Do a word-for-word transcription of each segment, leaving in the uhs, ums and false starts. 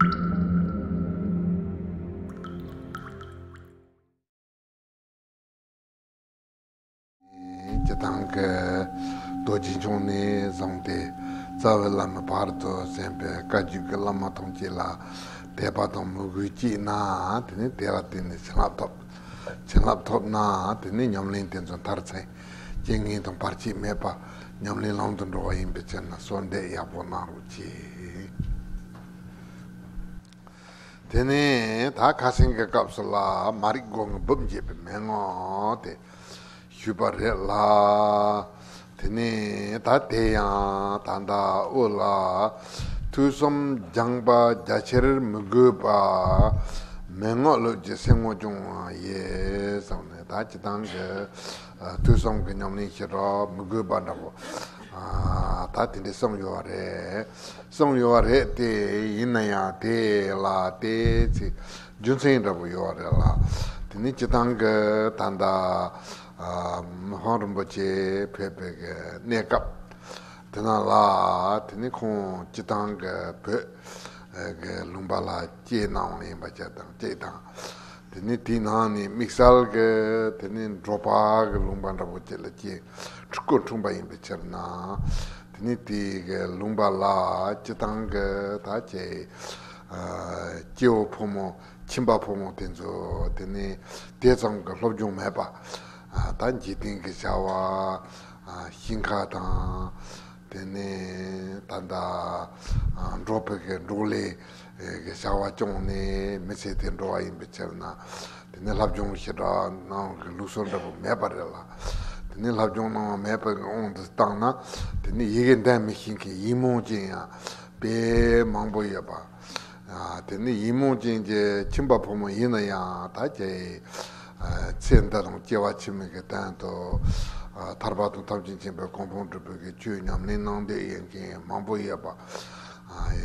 སྤྱི་བཏང་གི་རྡོ་རྗེ་འཆང་ནས་བཟུང་སྟེ་རྩ་བའི་བླ་མའི་བར་དུ་གསན་པའི་བཀའ་བརྒྱུད་ཀྱི་བླ་མ་ཐམས་ཅད་ལ་དད་པ་དང་མོས་གུས་སྐྱེས་ན། དེ་ནས་དེ་ལ་བརྟེན་ནས་བྱིན་རླབས་ཐོབ། བྱིན་རླབས་ཐོབ་ན་དེ་ནས་ཉམས་ལེན་དེ་ཚོ་མཐར་ཕྱིན། རྐྱེན་ངན་དང་བར་ཆད་མེད་པ་ཉམས་ལེན་ལམ་དུ་འགྲོ་བ་ཡིན་པའི་ཕྱིར་ན་གསོལ་འདེབས་ཡག་པོ་གནང་རོགས་གྱིས། དེ་ནས་ད་ཁ་སང་གི་སྐབས་སུ་ལ་མ་རིག་སྒོ་ངའི་སྦུབས་འབྱེད་པའི་མན་ངག་དེ་ཞུས་པ་རེད་ལ། དེ་ནས་ད་དེ་ཡང་ད་ལྟ་འོ་ལ་ཐོས་བསམ་སྦྱངས་པ་རྒྱ་ཆེར་མི་དགོས་པ། མན་ངག་ལུས་ཀྱི་སེམས་ངོ་སྐྱོང་བ་ཡིས་བསམ་ནས། ད་སྤྱི་བཏང་གི་ཐོས་བསམ་གྱི་ཉམས་ལེན་ཞེ་དྲག་མི་དགོས་པ་འདྲ་པོ་ད་དེ་འདྲའི་གསུངས་ཡོད་པ་རེད། གསུངས་ཡོད་པ་རེད་དེ། ཡིན་ན་ཡང་དེ་ལ་དེ་ཚེ་རྒྱུ་མཚན་འདྲ་པོ་ཡོད་པ་རེད་ལ། དེ་ནི་སྤྱི་བཏང་གི་ད་ལྟ་མི་ཕམ་རིན་པོ་ཆེ་ཕེབས་པའི་གི་གནས་སྐབས་དེ་ན་ལ། དེ་ནི་ཁོང་སྤྱི་བཏང་གི་བོད་གི་ལུང་པ་ལ་སྐྱེས་གནང་བ་ཡིན་པ་ཅིག་དང་གཅིག་དང་། དེ་ནི་དེའི་ནང་ནས་དམིགས་བསལ་གྱི་དེ་ནི་འབྲོག་པ་གི་ལུང་པ་འདྲ་པོ་ཅིག་ལ་སྐྱེས། ཕྲུ་གུ་འཁྲུངས་པ་ཡིན་པའི་ཕྱིར་ན། དེ་ནི་དེ་གི་ལུང་པ་ལ་སྤྱི་བཏང་གི་ད་ཅིག་སྐྱེ་བོ་ཕོ་མོ་ཁྱིམ་པ་ཕོ་མོ་དེ་ཚོ་དེ་ནི་དེ་ཙམ་གྱི་སློབ་སྦྱོང་མེད་པ། ད་འཇིག་རྟེན་གྱི་བྱ་བ་ཤིང་ཁ་དང་། དེ་ནས་ད་ལྟ་འབྲོག་པའི་གི་འབྲོག་ལས་ཀྱི་བྱ་བ་སྐྱོང་ནས་མི་ཚེ་དེ་འགྲོ་བ་ཡིན་པའི་ཕྱིར་ན། དེ་ནས་སློབ་སྦྱོང་ཞེ་དྲག་གནང་གི་ལུགས་སྲོལ་འདྲ་པོ་མེད་པ་རེད་ལ། དེ་ནས་སློབ་སྦྱོང་གནང་བ་མེད་པའི་གི་དབང་དུ་བཏང་ན། དེ་ནས་ཡི་གེ་འདོན་མི་ཤེས་མཁན་ཡིག་རྨོངས་ཅན་ཡང་དཔེ་མང་པོ་ཡོད་པ། དེ་ནི་ཡིག་རྨོངས་ཅན་གྱི་ཁྱིམ་པ་ཕོ་མོ་ཡིན་ན་ཡང་ད་ཀྱི་ཚེ་འདི་དང་སྐྱེ་བ་ཕྱི་མའི་གི་དོན་དུ་ཐར་པ་དང་ཐམས་ཅད་མཁྱེན་པའི་གོ་འཕང་སྒྲུབ་པའི་གི་ཆོས་ཉམས་ལེན་གནང་འདོད་ཡོད་མཁན་མང་པོ་ཡོད་པ་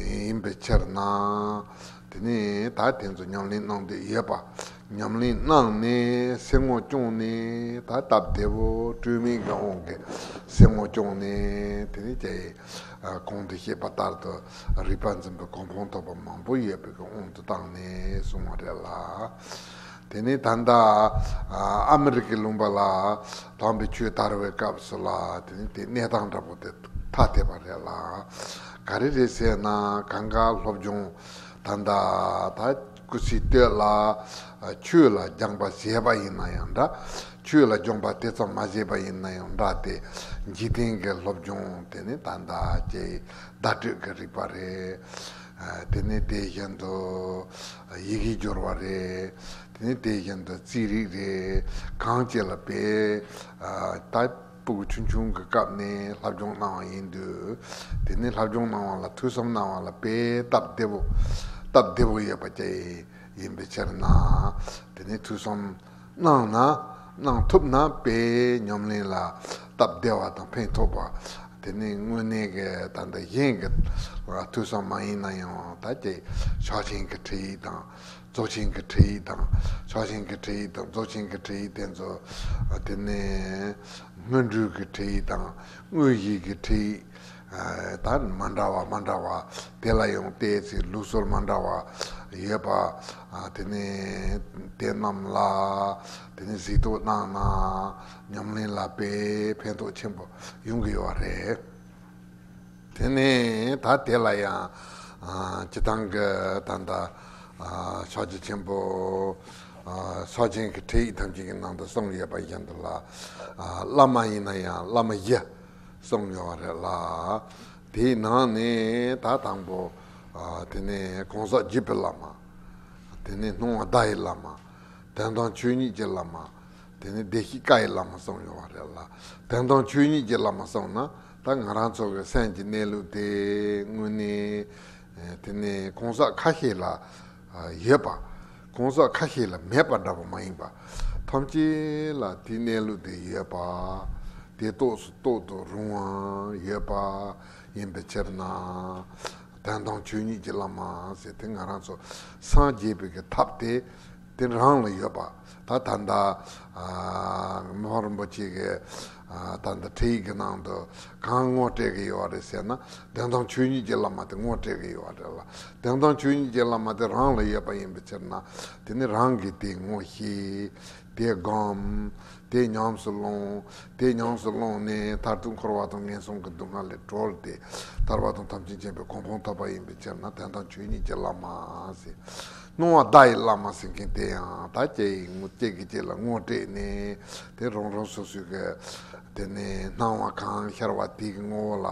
ཡིན་པའི་ཕྱིར་ན། དེ་ནི་ད་དེ་ཚོ་ཉམས་ལེན་གནང་འདོད་ཡོད་པ། ཉམས་ལེན་གནང་ནས་སེམས་ངོ་སྐྱོང་ནས། ད་སྟབས་བདེ་བོ་སྤྲོས་མེད་ཀྱི་དབང་གིས་སེམས་ངོ་སྐྱོང་ནས། དེ་ནི་ཀྱི་གོང་དུ་བཤད་པ་ལྟར་དུ་རིག་པ་འཛིན་པའི་གོ་འཕང་ཐོབ་པ་མང་པོ་ཡོད་པའི་གི་དབང་དུ་བཏང་ནས་གསུངས་པ་རེད་ལ། དེ་ནས་ད་ལྟ་ཨ་མི་རི་ཀའི་ལུང་པ་ལ་དམ་པའི་ཆོས་དར་བའི་སྐབས་སུ་ལ། དེ་ནི་དེ་གནས་སྟངས་འདྲ་པོ་དེ་ཐ་དད་པ་རེད་ལ། ག་རེ་རེད་ཟེར་ན། གང་ག་སློབ་སྦྱོང་ད་ལྟ་ད་སྐུ་ཚེ་སྟོད་ལ་ཆོས་ལ་སྦྱངས་པ་བྱས་པ་ཡིན་ན་ཡང་འདྲ། ཆོས་ལ་སྦྱངས་པ་དེ་ཙམ་མ་བྱས་པ་ཡིན་ན་ཡང་འདྲ་སྟེ། འཇིག་རྟེན་གྱི་སློབ་སྦྱོང་དེ་ནི་ད་ལྟ་ཀྱི་བརྡ་སྤྲོད་ཀྱི་རིག་པ་རེད། དེ་ནི་དེ་བཞིན་དུ་ཡི་གེ་སྦྱོར་བ་རེད། དེ་ནི་དེ་བཞིན་དུ་རྩིས་རིག་རེད། གང་ཅི་ལ་དཔེ་ད་སྤུ་གུ་ཆུང་ཆུང་གི་སྐབས་ནས་སློབ་སྦྱོང་གནང་བ་ཡིན་དུས། དེ་ནི་སློབ་སྦྱོང་གནང་བ་ལ་ཐོས་བསམ་གནང་བ་ལ་དཔེ་སྟབས་བདེ་བོ་སྟབས་བདེ་བོ་ཡོད་པ་ཅིག་ཡིན་པའི་ཕྱིར་ན། དེ་ནི་ཐོས་བསམ་གནང་ན་གནང་ཐུབ་ན་དཔེ་ཉམས་ལེན་ལ་སྟབས་བདེ་བ་དང་ཕན་ཐོགས་པ། དེ་ནི་དངོས་གནས་ཀྱི་ད་ལྟ་གཞན་གྱི་ཐོས་བསམ་མ་ཡིན་ན་ཡང་ད་ཀྱི་ཕྱག་ཆེན་གྱི་ཁྲིད་ཡིག་དང་། རྫོགས་ཆེན་གྱི་ཁྲིད་ཡིག་དང་། ཕྱག་ཆེན་གྱི་ཁྲིད་ཡིག་དང་རྫོགས་ཆེན་གྱི་ཁྲིད་ཡིག་དེ་ཚོ། དེ་ནས་སྔོན་འགྲོའི་གི་ཁྲིད་ཡིག་དང་། དངོས་གཞིའི་གི་ཁྲིད་ཡིག་ད་མ་འདྲ་བ་མ་འདྲ་བ། དེ་ལ་ཡང་བལྟས་ཚེ་ལུགས་སྲོལ་མ་འདྲ་བ་ཡོད་པ། དེ་ནས་དེ་རྣམས་ལ་དེ་ནས་གཟིགས་རྟོག་གནང་ན་ཉམས་ལེན་ལ་དཔེ་ཕན་ཐོགས་ཆེན་པོ་ཡོང་གི་ཡོད་པ་རེད། དེ་ནས་ད་དེ་ལ་ཡང་སྤྱི་བཏང་གི་ད་ལྟ་ཕྱག་རྒྱ་ཆེན་པོ་ཕྱག་ཆེན་གྱི་ཁྲིད་ཡིག་ཐམས་ཅད་ཀྱི་ནང་དུ་གསུངས་ཡོད་པ་བཞིན་དུ་ལ། བླ་མ་ཡིན་ན་ཡང་བླ་མ་བཞི་གསུངས་ཡོད་པ་རེད་ལ། དེའི་ནང་ནས་ད་དང་པོ་དེ་ནས་གང་ཟག་བརྒྱུད་པའི་བླ་མ། དེ་ནས་སྣང་བ་བརྡ་ཡི་བླ་མ། དོན་དམ་ཆོས་ཉིད་ཀྱི་བླ་མ། དེ་ནས་བདེ་གཤེགས་བཀའ་ཡི་བླ་མ་གསུངས་ཡོད་པ་རེད་ལ། དོན་དམ་ཆོས་ཉིད་ཀྱི་བླ་མ་གསུངས་ན་ད་ང་རང་ཚོ་གི་སེམས་ཀྱི་གནས་ལུགས་དེ་དངོས་གནས་དེ་ནས་གང་ཟག་ཁ་ཤས་ལ་ཡོད་པ། གང་ཟག་ཁ་ཤས་ལ་མེད་པ་འདྲ་པོ་མ་ཡིན་པ། ཐམས་ཅད་ལ་དེའི་གནས་ལུགས་དེ་ཡོད་པ། དེ་རྟོགས་སུ་རྟོགས་དུ་རུང་བའང་ཡོད་པ་ཡིན་པའི་ཕྱིར་ན། དོན་དམ་ཆོས་ཉིད་ཀྱི་བླ་མ་ཟེར་དེ་ང་རང་ཚོ་སངས་རྒྱས་པའི་གི་ཐབས་དེ་ དེ་རང་ལ་ཡོད་པ། ད་ད་ལྟ་མི་ཕམ་རིན་པོ་ཆེ་གི་ད་ལྟ་ཁྲིད་ཡིག་གི་ནང་དུ་གང་ངོ་སྤྲད་ཀྱི་ཡོད་རེད་ཟེར་ན། བདེན་དོན་ཆོས་ཉིད་ཀྱི་བླ་མ་དེ་ངོ་སྤྲད་ཀྱི་ཡོད་རེད་ལ། བདེན་དོན་ཆོས་ཉིད་ཀྱི་བླ་མ་དེ་རང་ལ་ཡོད་པ་ཡིན་པའི་ཕྱིར་ན། དེ་ནི་རང་གིས་དེ་ངོ་ཤེས། དེ་སྒོམ། དེ་ཉམས་སུ་ལོངས། དེ་ཉམས་སུ་བླངས་ནས་མཐར་ཐུག་འཁོར་བ་དང་ངན་སོང་གི་སྡུག་བསྔལ་ལས་གྲོལ་ཏེ། ཐར་པ་དང་ཐམས་ཅད་མཁྱེན་པའི་གོ་འཕང་ཐོབ་པ་ཡིན་པའི་ཕྱིར་ན། བདེན་དོན་ཆོས་ཉིད་ཀྱི་བླ་མ་ཟེར། སྣང་བ་བརྡ་ཡི་བླ་མ་ཟེར་མཁན་དེ་ཡང་ད་ཁྱེད་ཀྱིས་ངོ་ཁྱེད་ཀྱིས་ཁྱེད་ལ་ངོ་སྤྲད་ནས། དེ་རང་རང་སོ་སོའི་གི་དེ་ནས་སྣང་བ་གང་ཤར་བ་དེ་གི་ངོ་བོ་ལ་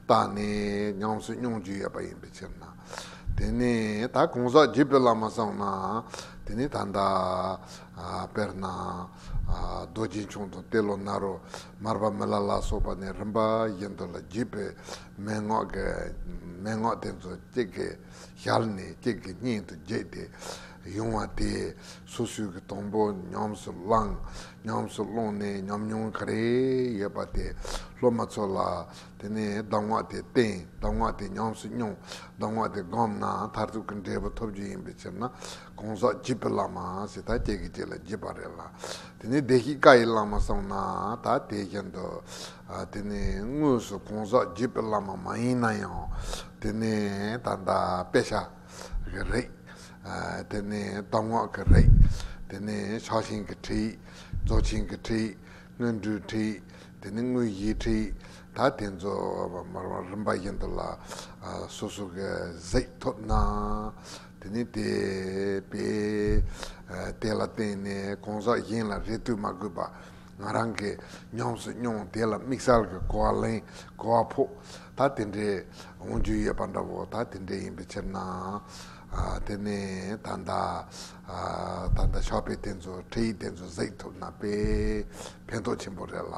བལྟས་ནས་ཉམས་སུ་མྱོང་རྒྱུ་ཡོད་པ་ཡིན་པའི་ཕྱིར་ན། དེ་ནས་ད་གང་ཟག་བརྒྱུད་པའི་བླ་མ་སོང་ན། དེ་ནས་ད་ལྟ་ཨ་དཔེར་ན་ཨ་རྡོ་རྗེ་འཆང་དང་ཏེ་ལོ་ནཱ་རོ། མར་པ་མི་ལ་ལ་སོགས་པ་ནས་རིམ་པ་བཞིན་དུ་ལ་བརྒྱུད་པའི་མན་ངག་གི་མན་ངག་དེ་ཚོ་གཅིག་གི་ཞལ་ནས་གཅིག་གི་སྙན་དུ་བརྒྱུད་དེ་ཡོང་བ་དེ། སོ་སོའི་གི་དང་པོ་ཉམས་སུ་བླངས། ཉམས་སུ་བླངས་ནས་ཉམས་མྱོང་ག་རེ་ཡོད་པ་དེ་སློབ་མ་ཚོ་ལ། དེ་ནས་གདམས་ངག་དེ་བསྟན། གདམས་ངག་དེ་ཉམས་སུ་མྱོང་། གདམས་ངག་དེ་བསྒོམས་ན་མཐར་ཐུག་གི་འབྲས་བུ་ཐོབ་རྒྱུ་ཡིན་པའི་ཕྱིར་ན། གང་ཟག་བརྒྱུད་པའི་བླ་མ་ཟེར་ད་ཁྱེད་ཀྱིས་ཁྱེད་ལ་བརྒྱུད་པ་རེད་ལ། དེ་ནས་བདེ་གཤེགས་བཀའ་ཡི་བླ་མ་སོང་ན་ད་དེ་བཞིན་དུ། ཨ་དེ་ནས་དངོས་སུ་གང་ཟག་བརྒྱུད་པའི་བླ་མ་མ་ཡིན་ན་ཡང་། དེ་ནས་ད་ལྟ་དཔེ་ཆ་གི་རིགས། ཨ་དེ་ནས་གདམས་ངག་གི་རིགས། དེ་ནས་ཕྱག་ཆེན་གྱི་ཁྲིད། རྫོགས་ཆེན་གྱི་ཁྲིད། སྔོན་འགྲོའི་ཁྲིད། དེ་ནས་དངོས་གཞིའི་ཁྲིད། ད་དེ་ཚོ་རིམ་པ་བཞིན་དུ་ལ་ཨ་སོ་སོ་གི་གཟིགས་ཐུབ་ན། དེ་ནས་དེ་པས་ཨ་དེ་ལ་བརྟེན་ནས་གང་ཟག་གཞན་ལ་རེ་ལྟོས་མ་དགོས་པ། ང་རང་གིས་ཉམས་སུ་མྱོང་། དེ་ལ་དམིགས་བསལ་གྱི་གོ་བ་ལེན། གོ་བ་ཕོག། ད་དེ་འདྲའི་འོང་རྒྱུ་ཡོད་པ་འདྲ་བོ། ད་དེ་འདྲའི་ཡིན་པའི་ཕྱིར་ན། ཨ་དེ་ནས་ད་ལྟ་ཨ་ད་ལྟ་ཕྱག་དཔེ་དེ་ཚོ་ཁྲིད་ཡིག་དེ་ཚོ་གཟིགས་ཐུབ་ན་དཔེ་ཕན་ཐོགས་ཆེན་པོ་རེད་ལ།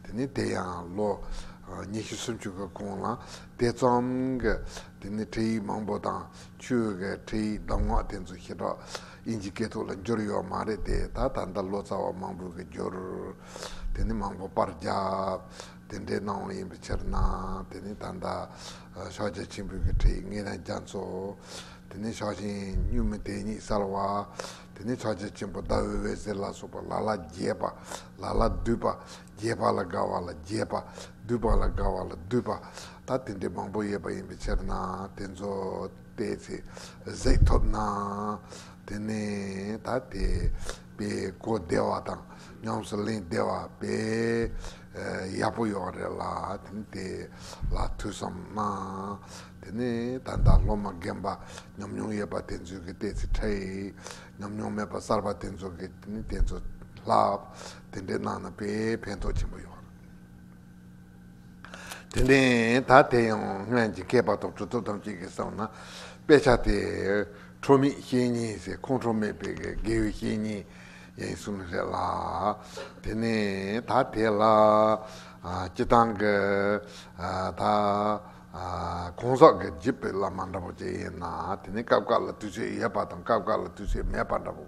དེ་ནས་དེ་ཡང་ལོ་ཨ་ཉི་ཤུ་སུམ་ཅུ་གི་གོང་ལ་དེ་ཙམ་གྱི་དེ་ནས་ཁྲིད་ཡིག་མང་པོ་དང་ཆོས་ཀྱི་ཁྲིད་ཡིག་གདམས་ངག་དེ་ཚོ་ཞེ་དྲག་དབྱིན་ཇི་སྐད་ཐོག་ལ་འགྱུར་ཡོད་མ་རེད་དེ། ད་ད་ལྟ་ལོ་ཙཱ་བ་མང་པོས་ཀྱིས་བསྒྱུར། དེ་ནས་མང་པོ་པར་བརྒྱབ། དེ་འདྲའི་གནང་བ་ཡིན་པའི་ཕྱིར་ན། དེ་ནས་ད་ལྟ་ཕྱག་རྒྱ་ཆེན་པོའི་གི་ཁྲིད་ཡིག་དངོས་གནས་རྒྱ་མཚོ། དེ་ནས་ཕྱག་ཆེན་གཉུག་མའི་དེ་ཉིད་གསལ་བ། དེ་ནས་ཕྱག་རྒྱ་ཆེན་པོ་ཟླ་འོད་འོད་ཟེར་ལ་སོགས་པ་ལ་ལ་རྒྱས་པ། ལ་ལ་བསྡུས་པ། རྒྱས་པ་ལ་དགའ་བ་ལ་རྒྱས་པ། བསྡུས་པ་ལ་དགའ་བ་ལ་བསྡུས་པ། ད་དེ་འདྲའི་མང་པོ་ཡོད་པ་ཡིན་པའི་ཕྱིར་ན། དེ་ཚོ་བལྟས་ཚེ་གཟིགས་ཐུབ་ན། དེ་ནས་ད་དེ་དཔེ་གོ་བདེ་བ་དང་ཉམས་སུ་ལེན་བདེ་བ་དཔེ་ཡག་པོ་ཡོད་རེད་ལ། དེ་ནས་དེ་ལ་ཐོས་བསམ་གནང་། དེ་ནས་ད་ལྟ་སློབ་མ་རྒན་པ་ཉམས་མྱོང་ཡོད་པ་དེ་ཚོས་ཀྱི་བལྟས་ཚེ་ཁྲིད་ཡིག་ཉམས་མྱོང་མེད་པ་གསར་པ་དེ་ཚོ་གི་དེ་ནས་དེ་ཚོ་ལྷབ། དེ་འདྲའི་གནང་ན་དཔེ་ཕན་ཐོགས་ཆེན་པོ་ཡོད་རེད། དེ་ནས་ད་དེ་ཡང་སྔོན་གྱི་མཁས་པ་དང་གྲུབ་ཐོབ་ཐམས་ཅད་ཀྱིས་གསུངས་ན། དཔེ་ཆ་དེ་འཁྲུལ་མེད་བཤེས་གཉེན་ཟེར། ཁོང་ཁྲོ་མེད་པའི་དགེ་བའི་བཤེས་གཉེན་ཡིན་གསུངས་རེད་ལ། དེ་ནས་ད་དེ་ལ་ཨ་སྤྱིར་བཏང་གི་ཨ་ད་ཨ་གང་ཟག་གི་བརྒྱུད་པའི་བླ་མ་འདྲ་པོ་ཅིག་ཡིན་ན། དེ་ནས་སྐབས་འགའ་ལ་དུས་ཚོད་ཡོད་པ་དང་སྐབས་འགའ་ལ་དུས་ཚོད་མེད་པ་འདྲ་པོ།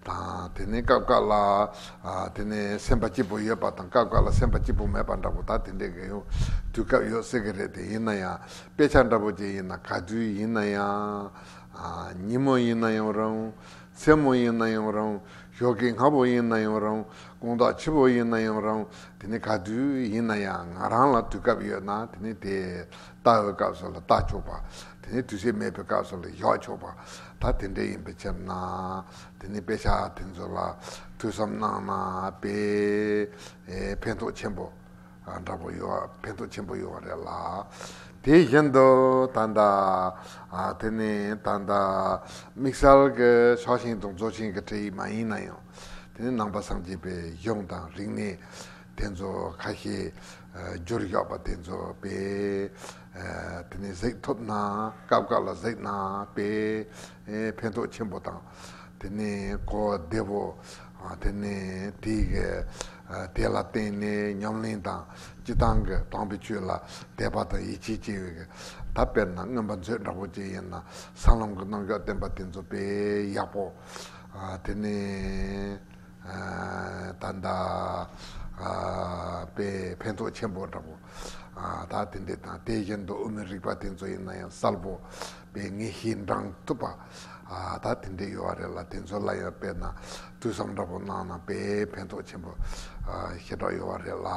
དང་། དེ་ནས་སྐབས་འགའ་ལ་ཨ་དེ་ནས་སེམས་པ་སྐྱིད་པོ་ཡོད་པ་དང་སྐབས་འགའ་ལ་སེམས་པ་སྐྱིད་པོ་མེད་པ་འདྲ་པོ། ད་དེ་འདྲའི་གི་ཡང་དུས་སྐབས་ཡོད་སྲིད་གི་རེད་དེ། ཡིན་ན་ཡང་དཔེ་ཆ་འདྲ་པོ་ཅིག་ཡིན་ན། ག་དུས་ཡིན་ན་ཡང་ཨ་ཉིན་མོ་ཡིན་ན་ཡང་རུང་། མཚན་མོ་ཡིན་ན་ཡང་རུང་། ཞོགས་ཀས་སྔ་པོ་ཡིན་ན་ཡང་རུང་། དགོང་དག་ཕྱི་པོ་ཡིན་ན་ཡང་རུང་། དེ་ནས་ག་དུས་ཡིན་ན་ཡང་ང་རང་ལ་དུས་སྐབས་ཡོད་ན་དེ་ནས་དེ་ལྟ་བའི་སྐབས་སུ་ལ་ལྟ་ཆོག་པ། དེ་ནས་དུས་ཚོད་མེད་པའི་སྐབས་སུ་ལ་བཞག་ཆོག་པ། ད་དེ་འདྲ་ཡིན་པའི་ཕྱིར་ན། དེ་ནས་དཔེ་ཆ་དེ་ཚོ་ལ་ཐོས་བསམ་གནང་ན་དཔེ་ཨེ་ཕན་ཐོགས་ཆེན་པོ་ཨ་འདྲ་པོ་ཡོད། ཕན་ཐོགས་ཆེན་པོ་ཡོད་རེད་ལ། དེ་བཞིན་དུ་ད་ལྟ་ཨ་དེ་ནས་ད་ལྟ་དམིགས་བསལ་གྱི་ཕྱག་ཆེན་དང་རྫོགས་ཆེན་གྱི་ཁྲིད་ཡིག་མ་ཡིན་ན་ཡང་། དེ་ནས་ནང་པ་སངས་རྒྱས་པའི་གཞུང་དང་རིག་གནས་དེ་ཚོ་ཁ་ཤས་ཨ་བསྒྱུར་བཞག་པ་དེ་ཚོ་དཔེ་ཨ་དེ་ནས་གཟིགས་ཐུབ་ན། སྐབས་འགའ་ལ་གཟིགས་ན་དཔེ་ཨེ་ཕན་ཐོགས་ཆེན་པོ་དང་། དེ་ནས་གོ་བདེ་པོ། ཨ་དེ་ནས་དེའི་གི་ཨ་དེ་ལ་བརྟེན་ནས་ཉམས་ལེན་དང་། སྤྱིར་བཏང་གི་དམ་པའི་ཆོས་ལ་དད་པ་དང་ཡིད་ཆེས་སྐྱེ་བའི་གི། ད་དཔེར་ན་མངོན་པ་མཛོད་འདྲ་པོ་ཅིག་ཡིན་ན། གསང་ལམ་གྱི་རྣམ་གཞག་བསྟན་པ་དེ་ཚོ་དཔེ་ཡག་པོ། ཨ་དེ་ནས་ཨ་ད་ལྟ་ཨ་དཔེ་ཕན་ཐོགས་ཆེན་པོ་འདྲ་པོ། ཨ་ད་དེ་འདྲས་དང་དེ་བཞིན་དུ་དབུ་མའི་རིགས་པ་དེ་ཚོ་ཡིན་ན་ཡང་གསལ་པོ་དཔེ་ངེས་ཤེས་འདྲེན་ཐུབ་པ། ཨ་ད་དེ་འདྲས་ཡོད་པ་རེད་ལ། དེ་ཚོ་ལ་ཡང་དཔེར་ན་ཐོས་བསམ་འདྲ་པོ་གནང་ན་དཔེ་ཕན་ཐོགས་ཆེན་པོ་ཨ་ཞེ་དྲག་ཡོད་པ་རེད་ལ།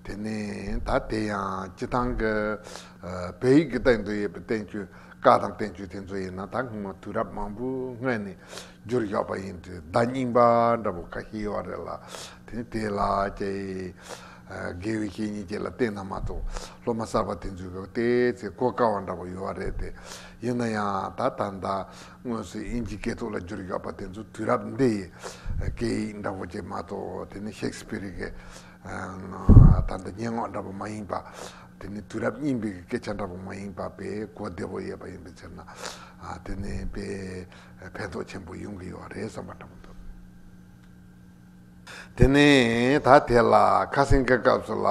དེ་ནས་ད་དེ་ཡང་སྤྱིར་བཏང་གི་ཨ་བོད་ཡིག་གི་སྟེང་དུ་ཡོད་པའི་བསྟན་བཅོས་བཀའ་དང་བསྟན་བཅོས་དེ་ཚོ་ཡིན་ན་ད་སྔོན་མ་དུས་རབས་མང་པོའི་སྔོན་ནས་བསྒྱུར་བཞག་པ་ཡིན་དུས་བརྡ་རྙིང་པ་འདྲ་པོ་ཁ་ཤས་ཡོད་པ་རེད་ལ། དེ་ནས་དེ་ལ་ཀྱེ་དགེ་བའི་བཤེས་གཉེན་བཅས་ལ་བསྟེན་ན་མ་གཏོགས་སློབ་མ་གསར་པ་དེ་ཚོས་གི་དེ་ཚེ་གོ་དཀའ་བ་འདྲ་པོ་ཡོད་པ་རེད་དེ། ཡིན་ན་ཡང་ད་ད་ལྟ་དངོས་སུ་དབྱིན་ཇིའི་སྐད་ཐོག་ལ་བསྒྱུར་བཞག་པ་དེ་ཚོ་དུས་རབས་འདི་ཡི་སྐད་ཡིག་འདྲ་པོ་ཅིག་མ་གཏོགས། དེ་ནི་ཤེག་སི་པིར་གྱི་ད་ལྟ་སྙན་ངག་འདྲ་པོ་མ་ཡིན་པ། དེ་ནི་དུས་རབས་རྙིང་པའི་སྐད་ཆ་འདྲ་པོ་མ་ཡིན་པ་དཔེ་གོ་བདེ་པོ་ཡོད་པ་ཡིན་པའི་ཕྱིར་ན། ཨ་དེ་ནི་དཔེ་ཕན་ཐོགས་ཆེན་པོ་ཡོང་གི་ཡོད་རེད་བསམ་པ་འདྲ་པོ་འདུག་དེ་ནས་ད་དེ་ལ་ཁ་སང་གི་སྐབས་སུ་ལ་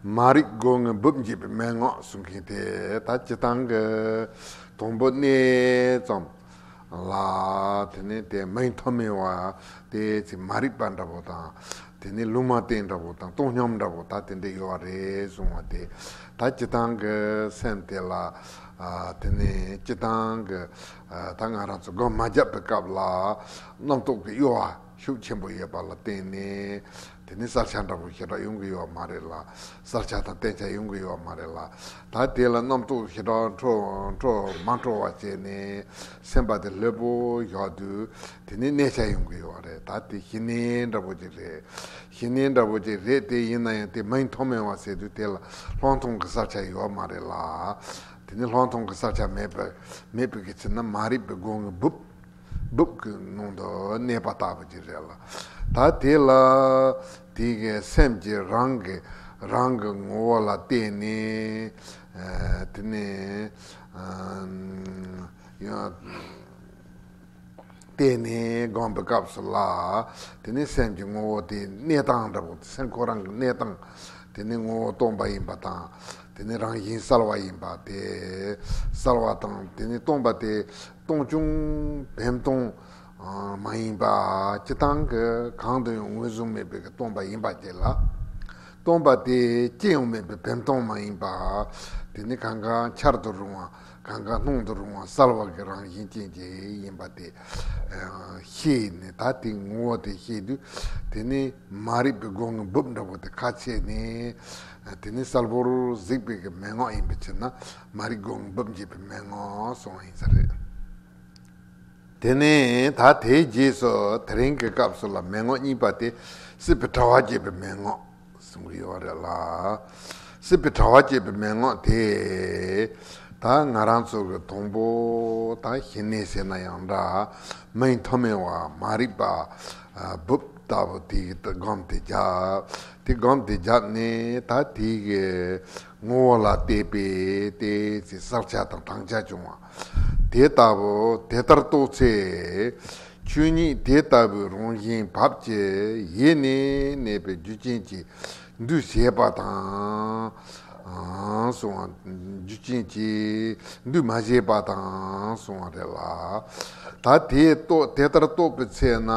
མ་རིག་སྒོ་ངའི་སྦུབས་འབྱེད་པའི་མན་ངག་གསུང་མཁན་དེ། ད་སྤྱིར་བཏང་གི་དང་པོ་གནས་ཙམ་ལ་དེ་ནས་དེ་མིང་ཐོགས་མེད་པ་དེ་ཚེ་མ་རིག་པ་འདྲ་པོ་དང་། དེ་ནས་ལུང་མ་བསྟན་འདྲ་པོ་དང་སྟོང་སྙོམས་འདྲ་པོ་ད་དེ་འདྲ་ཡོད་པ་རེད་གསུང་བ་དེ། ད་སྤྱིར་བཏང་གི་སེམས་དེ་ལ་ཨ་དེ་ནས་སྤྱིར་བཏང་གི་ཨ་ད་ང་རང་ཚོ་སྒོམ་མ་བརྒྱབ་པའི་སྐབས་ལ་རྣམ་རྟོག་གི་གཡོ་བ་ཤུགས་ཆེན་པོ་ཡོད་པ་ལ་བརྟེན་ནས། དེ་ནི་གསལ་ཆ་འདྲ་པོ་ཞེ་དྲག་ཡོང་གི་ཡོད་མ་རེད་ལ། གསལ་ཆ་དང་བརྟན་ཆ་ཡོང་གི་ཡོད་མ་རེད་ལ། ད་དེ་ལ་རྣམ་རྟོག་ཞེ་དྲག་འཕྲོ་འཕྲོ་མ་འཕྲོ་བ་བྱས་ནས་སེམས་པ་དེ་ལྷོད་པོ་བཞག་དུས་དེ་ནི་གནས་ཆ་ཡོང་གི་ཡོད་རེད། ད་དེ་ཞི་གནས་འདྲ་པོ་ཅིག་རེད། ཞི་གནས་འདྲ་པོ་ཅིག་རེད་དེ། ཡིན་ན་ཡང་དེ་མིང་ཐོགས་མེད་པ་ཟེར་དུས་དེ་ལ་ལྷག་མཐོང་གི་གསལ་ཆ་ཡོད་མ་རེད་ལ། དེ་ནི་ལྷག་མཐོང་གི་གསལ་ཆ་མེད་པ་མེད་པའི་གི་ཕྱིར་ན་མ་རིག་པའི་སྒོ་ངའི་སྦུབས་སྦུབས་ཀྱི་ནང་དུ་གནས་པ་ལྟ་བུ་ཅིག་རེད་ལ། ད་དེ་ལ་དེ་གི་སེམས་ཀྱི་རང་གི་རང་གི་ངོ་བོ་ལ་བལྟས་ནས་ཨ་དེ་ནས་ཨ་ཡང་བལྟས་ནས་སྒོམ་པའི་སྐབས་སུ་ལ། དེ་ནས་སེམས་ཀྱི་ངོ་བོ་དེ་གནས་སྟངས་འདྲ་པོ། སེམས་ཁོ་རང་གི་གནས་སྟངས་དེ་ནས་ངོ་བོ་སྟོང་པ་ཡིན་པ་དང་། དེ་ནས་རང་བཞིན་གསལ་བ་ཡིན་པ་དེ། གསལ་བ་དང་དེ་ནས་སྟོང་པ་དེ་སྟོང་ཆུང་བེམ་སྟོང་མ་ཡིན་པ། སྤྱིར་བཏང་གི་གང་དུ་ཡང་ངོས་བཟུང་མེད་པའི་སྟོང་པ་ཡིན་པ་བཅས་ལ། སྟོང་པ་དེ་ཅི་ཡང་མེད་པའི་བེམ་སྟོང་མ་ཡིན་པ། དེ་ནི་གང་གང་འཆར་དུ་རུང་བ། གང་གང་སྣང་དུ་རུང་བ་གསལ་བ་གི་རང་བཞིན་ཅན་གྱི་ཡིན་པ་དེ་ཤེས་ནས། ད་དེ་ངོ་བོ་དེ་ཤེས་དུས་དེ་ནི་མ་རིག་པའི་སྒོ་ངའི་སྦུབས་འདྲ་པོ་དེ་ཁ་ཕྱེ་ནས། དེ་ནི་གསལ་པོར་གཟིགས་པའི་གི་མན་ངག་ཡིན་པའི་ཕྱིར་ན་མ་རིག་སྒོ་ངའི་སྦུབས་འབྱེད་པའི་མན་ངག་གསུང་བ་ཡིན་ས་རེད། དེ་ནས་ད་དེའི་རྗེས་སུ་དེ་རིང་གི་སྐབས་སུ་ལ་མན་ངག་གཉིས་པ་དེ་སྲིད་པའི་དྲི་བ་བཅད་པའི་མན་ངག་གསུང་གི་ཡོད་རེད་ལ། སྲིད་པའི་དྲི་བ་བཅད་པའི་མན་ངག་དེ་ད་ང་རང་ཚོ་གི་དང་པོ་ད་ཞི་གནས་ཟེར་ན་ཡང་འདྲ། མིང་ཐོགས་མེད་པ་མ་རིག་པ་སྦུབས་ལྟ་བུ་དེ་སྒོམ་དེ་བརྒྱབ། དེ་སྒོམ་དེ་བརྒྱབ་ནས་ད་དེ་གི་ངོ་བོ་ལ་བལྟས་པས་དེ་ཚེ་གསལ་ཆ་དང་དྭངས་ཆ་བྱུང་བ་དེ་ལྟ་བུ། དེ་ལྟར་རྟོགས་ཚེ་ཆོས་ཉིད་དེ་ལྟ་བུའི་རང་བཞིན་བབ་ཀྱི་ཡེ་ནས་གནས་པའི་རྒྱུ་ཅན་གྱི་འདུས་བྱས་པ་དང་གསུང་བ། རྒྱུ་ཅན་གྱི་འདུས་མ་བྱས་པ་དང་གསུང་བ་རེད་ལ། ད་དེ་རྟོགས། དེ་ལྟར་རྟོགས་པའི་ཚེ་ན།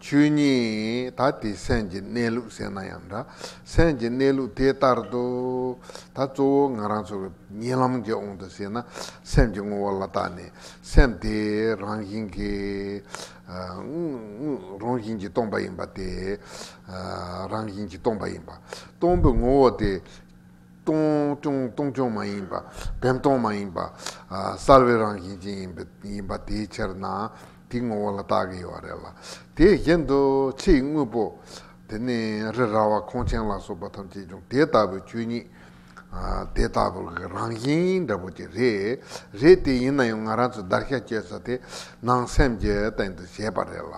ཆོས་ཉིད་ད་དེ་སེམས་ཀྱི་གནས་ལུགས་ཟེར་ན་ཡང་འདྲ། སེམས་ཀྱི་གནས་ལུགས་དེ་ལྟར་དུ། ད་གཙོ་བོ་ང་རང་ཚོ་གི་ཉེ་ལམ་གྱི་དབང་དུ་བྱས་ན་སེམས་ཀྱི་ངོ་བོ་ལ་བལྟས་ནས་སེམས་དེ་རང་བཞིན་གྱིས་ཨ་དངོས་དངོས་རང་བཞིན་གྱིས་སྟོང་པ་ཡིན་པ་དེ། ཨ་རང་བཞིན་གྱིས་སྟོང་པ་ཡིན་པ། སྟོང་པའི་ངོ་བོ་དེ་སྟོང་སྟོང་སྟོང་སྟོང་མ་ཡིན་པ། བེམ་སྟོང་མ་ཡིན་པ། ཨ་གསལ་བའི་རང་བཞིན་ཅན་ཡིན་པ་ཡིན་པ་དེའི་ཕྱིར་ན་དེའི་ངོ་བོ་ལ་བལྟ་གི་ཡོད་རེད་ལ། དེ་བཞིན་དུ་ཆོས་དངོས་པོ་དེ་ནི་རི་ར་བ་ཁང་ཆེན་ལ་སོགས་པ་ཐམས་ཅད་ཀྱང་དེ་ལྟ་བུའི་ཆོས་ཉིད་ཨ་དེ་ལྟ་བུ་གི་རང་བཞིན་འདྲ་པོ་ཅིག་རེད། རེད་དེ། ཡིན་ན་ཡང་ང་རང་ཚོ་བརྡར་ཤ་གཅོད་ས་དེ་ནང་སེམས་ཀྱི་སྟེང་དུ་བྱས་པ་རེད་ལ།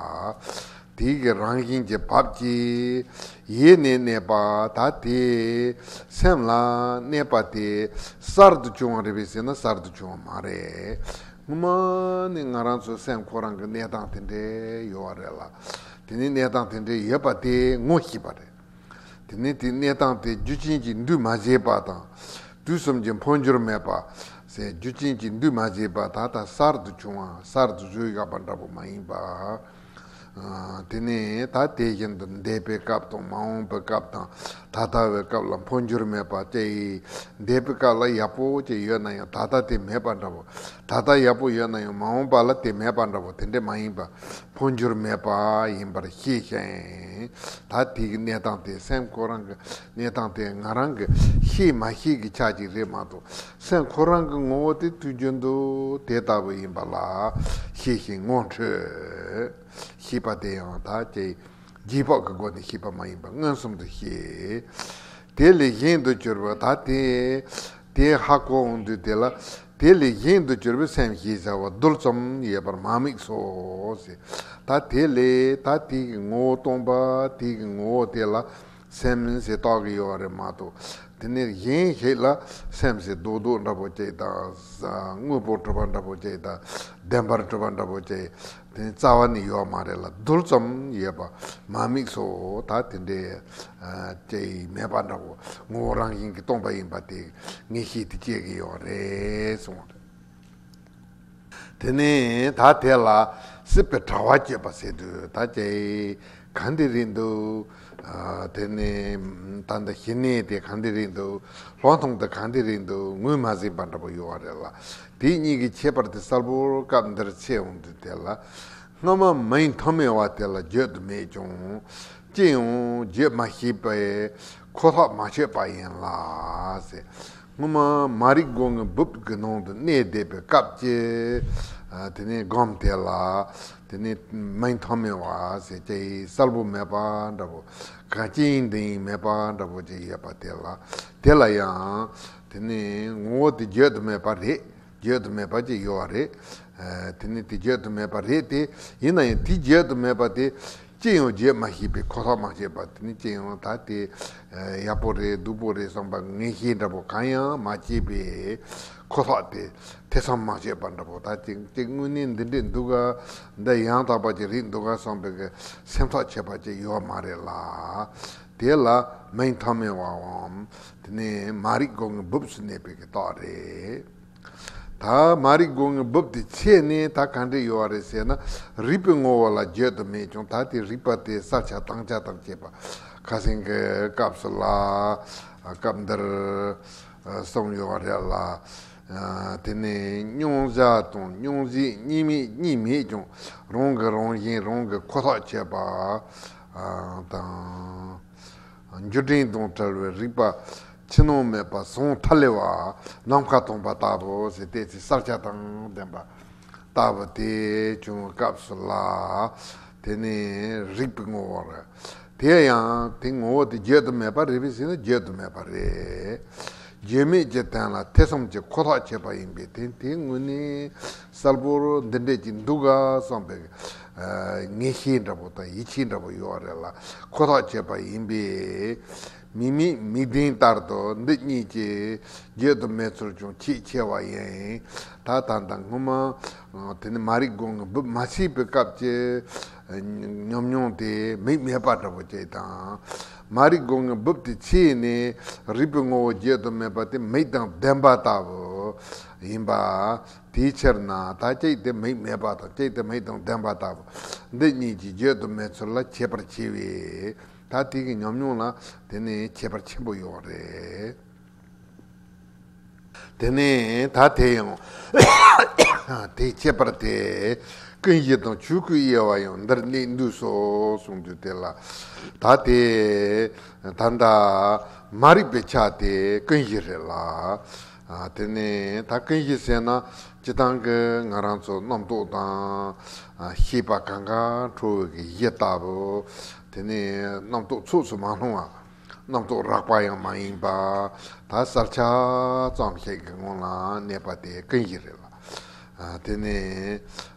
དེའི་གི་རང་བཞིན་གྱི་བབ་ཀྱིས་ཡེ་ནས་གནས་པ། ད་དེ་སེམས་ལ་གནས་པ་དེ་གསར་དུ་བྱུང་བ་རེད་པས་ཟེར་ན་གསར་དུ་བྱུང་བ་མ་རེད། སྔོན་མ་ནས་ང་རང་ཚོའི་སེམས་ཁོ་རང་གི་གནས་སྟངས་དེ་འདྲ་ཡོད་པ་རེད་ལ། དེ་ནས་གནས་སྟངས་དེ་འདྲ་ཡོད་པ་དེ་ངོ་ཤེས་པ་རེད། དེ་ནས་དེའི་གནས་སྟངས་དེ་རྒྱུ་ཅན་གྱི་འདུས་མ་བྱས་པ་དང་། དུས་གསུམ་གྱི་འཕོ་འགྱུར་མེད་པ་ཟེར། རྒྱུ་ཅན་གྱི་འདུས་མ་བྱས་པ་ད་ལྟ་གསར་དུ་བྱུང་བ། གསར་དུ་བཟོས་བཞག་པ་འདྲ་པོ་མ་ཡིན་པ། དེ་ནས་ད་དེ་བཞིན་དུ་འདས་པའི་སྐབས་དང་མ་འོངས་པའི་སྐབས་དང་ད་ལྟ་བའི་སྐབས་ལ་འཕོ་འགྱུར་མེད་པ་ཅིག་འདས་པའི་སྐབས་ལ་ཡག་པོ་ཅིག་ཡོད་ན་ཡང་ད་ལྟ་དེ་མེད་པ་འདྲ་བོ། ད་ལྟ་ཡག་པོ་ཡོད་ན་ཡང་མ་འོངས་པ་ལ་དེ་མེད་པ་འདྲ་བོ། དེ་འདྲ་མ་ཡིན་པ་འཕོ་འགྱུར་མེད་པ་ཡིན་པར་ཤེས་ཤིང་། ད་དེ་གི་གནས་སྟངས་དེ་སེམས་ཁོ་རང་གི་གནས་སྟངས་དེ་ང་རང་གི་ཤེས་མ་ཤེས་ཀྱི་ཆ་ཅིག་རེད་མ་གཏོགས། སེམས་ཁོ་རང་གི་ངོ་བོ་དེ་དུས་རྒྱུན་དུ་དེ་ལྟ་བུ་ཡིན་པ་ལ་ཤེས་ཤིང་ངོ་འཕྲོད། ཤེས་པ་དེ་ཡང་ད་ཅི་རྗེས་དཔག་གི་སྒོ་ནས་ཤེས་པ་མ་ཡིན་པར་མངོན་སུམ་དུ་ཤེས། དེ་ལས་གཞན་དུ་གྱུར་པ་ད་དེ་དེ་ཧ་གོ་འོང་དུས་དེ་ལ། དེ་ལས་གཞན་དུ་གྱུར་པའི་སེམས་ཞེས་བྱ་བ་རྡུལ་ཙམ་ཡོད་པར་མ་དམིགས་སོ་ཟེར། ད་དེ་ལས་ད་དེ་གི་ངོ་བོ་སྟོང་པ་དེ་གི་ངོ་བོ་དེ་ལ། སེམས་ཟེར་བཏགས་ཀྱི་ཡོད་རེད་མ་གཏོགས། དེ་ནས་གཞན་ཞིག་ལ་སེམས་ཟེར་རྡོག་རྡོག་འདྲ་པོ་ཅིག་དང་། དངོས་པོར་གྲུབ་པ་འདྲ་པོ་ཅིག་དང་། བདེན་པར་གྲུབ་པ་འདྲ་པོ་ཅིག་དེ་ནི་རྩ་བ་ནས་ཡོད་མ་རེད་ལ། རྡུལ་ཙམ་ཡོད་པ་མ་དམིགས་སོ། ད་དེ་འདྲའི་ཅིག་མེད་པ་འདྲ་པོ། ངོ་བོ་རང་བཞིན་གྱིས་སྟོང་པ་ཡིན་པ་དེ་ངེས་ཤེས་དེ་སྐྱེ་གི་ཡོད་རེད་གསུངས་རེད། དེ་ནས་ད་དེ་ལ་སྲིད་པའི་དྲ་བ་གཅོད་པ་ཟེར་དུས་ད་ཅི་ག་འདི་རེད་འདུག་དེ་ནས་ད་ལྟ་ཞི་གནས་དེ་ག་འདི་རེད་འདུག་ལྷག་མཐོང་དེ་ག་འདི་རེད་འདུག་ངོས་མ་ཟིན་པ་འདྲ་པོ་ཡོད་པ་རེད་ལ། དེ་གཉིས་ཀྱི་ཁྱད་པར་དེ་གསལ་པོར་སྐབས་འདིར་ཕྱེ་འོང་དུས་དེ་ལ། སྔ་མ་མིང་ཐ་མལ་བ་དེ་ལ་བརྗོད་དུ་མེད་ཀྱང་། ཅི་ཡང་བརྗོད་མ་ཤེས་པས་ཁོ་ཐག་མ་ཆོད་པ་ཡིན་ལ་ཟེར། སྔོན་མ་མ་རིག་སྒོ་ལྔའི་སྦུབས་ཀྱི་ནང་དུ་གནས་བསྡད་པའི་སྐབས་ཀྱི་དེ་ནས་སྒོམ་དེ་ལ། དེ་ནས་མིང་ཐ་མལ་བ་ཟེར་ཅིག་གསལ་པོ་མེད་པ་འདྲ་པོ། གང་ཅི་ཡིན་འདི་ཡིན་མེད་པ་འདྲ་པོ་ཅིག་ཡོད་པ་དེ་ལ། དེ་ལ་ཡང་དེ་ནས་ངོ་བོ་དེ་བརྗོད་དུ་མེད་པ་རེད། བརྗོད་དུ་མེད་པ་ཅིག་ཡོད་པ་རེད། དེ་ནི་དེ་བརྗོད་དུ་མེད་པ་རེད་དེ། ཡིན་ན་ཡང་དེ་བརྗོད་དུ་མེད་པ་དེ་ཅི་ཡང་བརྗོད་མ་ཤེས་པའི་ཁོ་ཐག་མ་ཆོད་པ། དེ་ནི་ཅི་ཡང་ད་དེ་ཡག་པོ་རེད་སྡུག་པོ་རེད་བསམ་པ་ངེས་ཤེས་འདྲ་པོ་གང་ཡང་མ་སྐྱེས་པའི་ཁོ་ཐག་དེ་ཐེ་ཚོམ་མ་ཆོད་པ་འདྲ་པོ། ད་ཅིག་ཅིག་དངོས་གནས་འདི་འདྲས་འདུག་ག་འདི་ཡང་དག་པ་ཅིག་རེད་འདུག་ག་བསམ་པའི་གི་སེམས་ཐག་ཆོད་པ་ཅིག་ཡོད་མ་རེད་ལ། དེ་ལ་མིང་ཐ་མལ་བའམ། དེ་ནི་མ་རིག་སྒོ་ལྔའི་སྦུབས་སུ་གནས་པའི་གི་རྟགས་རེད། ད་མ་རིག་སྒོ་ལྔའི་སྦུབས་དེ་ཕྱེ་ནས་ད་ག་འདྲ་ཡོད་པ་རེད་ཟེར་ན། རིག་པའི་ངོ་བོ་ལ་བརྗོད་དུ་མེད་ཀྱང་ད་དེ་རིག་པ་དེ་གསལ་ཆ་དྭངས་ཆ་དང་བཅས་པ། ཁ་སང་གི་སྐབས་སུ་ལ་སྐབས་འདིར་གསུངས་ཡོད་པ་རེད་ལ། དེ་ནས་མྱོང་བྱ་དང་མྱོང་བྱེད་གཉིས་མེད་གཉིས་མེད་ཀྱང་རང་གི་རང་བཞིན་རང་གི་ཁོ་ཐག་ཆོད་པ་དང་། འགྱུ་འཕྲིན་དང་བྲལ་བའི་རིག་པ་ཕྱི་ནང་མེད་པ་ཟང་ཐལ་བ་ནམ་མཁའ་སྟོང་པ་ལྟ་བུ་ཟེར་ཏེ་གསལ་ཆ་དང་ལྡན་པ་ལྟ་བུ་དེ་བྱུང་བའི་སྐབས་སུ་ལ། དེ་ནི་རིག་པའི་ངོ་བོ་རེད། དེ་ཡང་དེ་ངོ་བོ་དེ་བརྗོད་དུ་མེད་པ་རེད་པས་ཟེར་ན་བརྗོད་དུ་མེད་པ་རེད། བརྗོད་མེད་ཀྱི་དོན་ལ་ཐེ་ཚོམ་གྱི་ཁོ་ཐག་ཆོད་པ་ཡིན་པས་དེ་དེ་དངོས་གནས་གསལ་པོར་འདི་འདྲས་ཀྱི་འདུག་ག་བསམ་པའི་ངེས་ཤེས་འདྲ་པོ་དང་ཡིད་ཆེས་འདྲ་པོ་ཡོད་རེད་ལ། ཁོ་ཐག་ཆོད་པ་ཡིན་པས། མིག་མིག་མིག་ལྡན་ལྟར་དུ་འདི་གཉིས་ཀྱིས་བརྗོད་དུ་མེད་ཚུལ་ཀྱང་ཁྱད་ཆེ་བ་ཡིན། ད་ད་ལྟ་སྔོན་མ་དེ་ནི་མ་རིག་སྒོ་ལྔའི་སྦུབས་མ་ཕྱེས་པའི་སྐབས་ཀྱི་ཉམས་མྱོང་དེ་མིག་མེད་པ་འདྲ་པོ་ཅིག་དང་། མ་རིག་སྒོ་ལྔའི་སྦུབས་དེ་ཕྱེས་ནས་རིག་པའི་ངོ་བོ་བརྗོད་དུ་མེད་པ་དེ་མིག་དང་ལྡན་པ་ལྟ་བུ་ཡིན་པ། དེའི་ཕྱིར་ན་ད་གཅིག་དེ་མིག་མེད་པ་དང་གཅིག་དེ་མིག་དང་ལྡན་པ་ལྟ་བུ། འདི་གཉིས་ཀྱིས་བརྗོད་དུ་མེད་ཚུལ་ལ་ཁྱད་པར་ཕྱེ་བས། ད་དེ་གི་ཉམས་མྱོང་ལ་དེ་ནི་ཁྱད་པར་ཆེན་པོ་ཡོད་རེད། དེ་ནས་ད་དེ་ཡང་དེའི་ཁྱད་པར་དེ་ཀུན་གཞི་དང་ཆོས་སྐུའི་དབྱེ་བ་ཡང་འདིར་གནས་འདུག་སོ་གསུངས་དུས་དེ་ལ། ད་དེ་ད་ལྟ་མ་རིག་པའི་ཆ་དེ་ཀུན་གཞི་རེད་ལ། དེ་ནས་ད་ཀུན་གཞི་ཟེར་ན་སྤྱིར་བཏང་གི་ང་རང་ཚོ་རྣམ་རྟོག་དང་ཤེས་པ་གང་ག་འཕྲོ་བའི་གི་གཞི་ལྟ་བུ། དེ་ནས་རྣམ་རྟོག་ཚོགས་སུ་མ་ལྷུང་བ། རྣམ་རྟོག་རགས་པ་ཡང་མ་ཡིན་པ། ད་གསལ་ཆ་ཙམ་ཞིག་གི་ངང་ལ་གནས་པ་དེ་ཀུན་གཞི་རེད་ལ། དེ་ནས་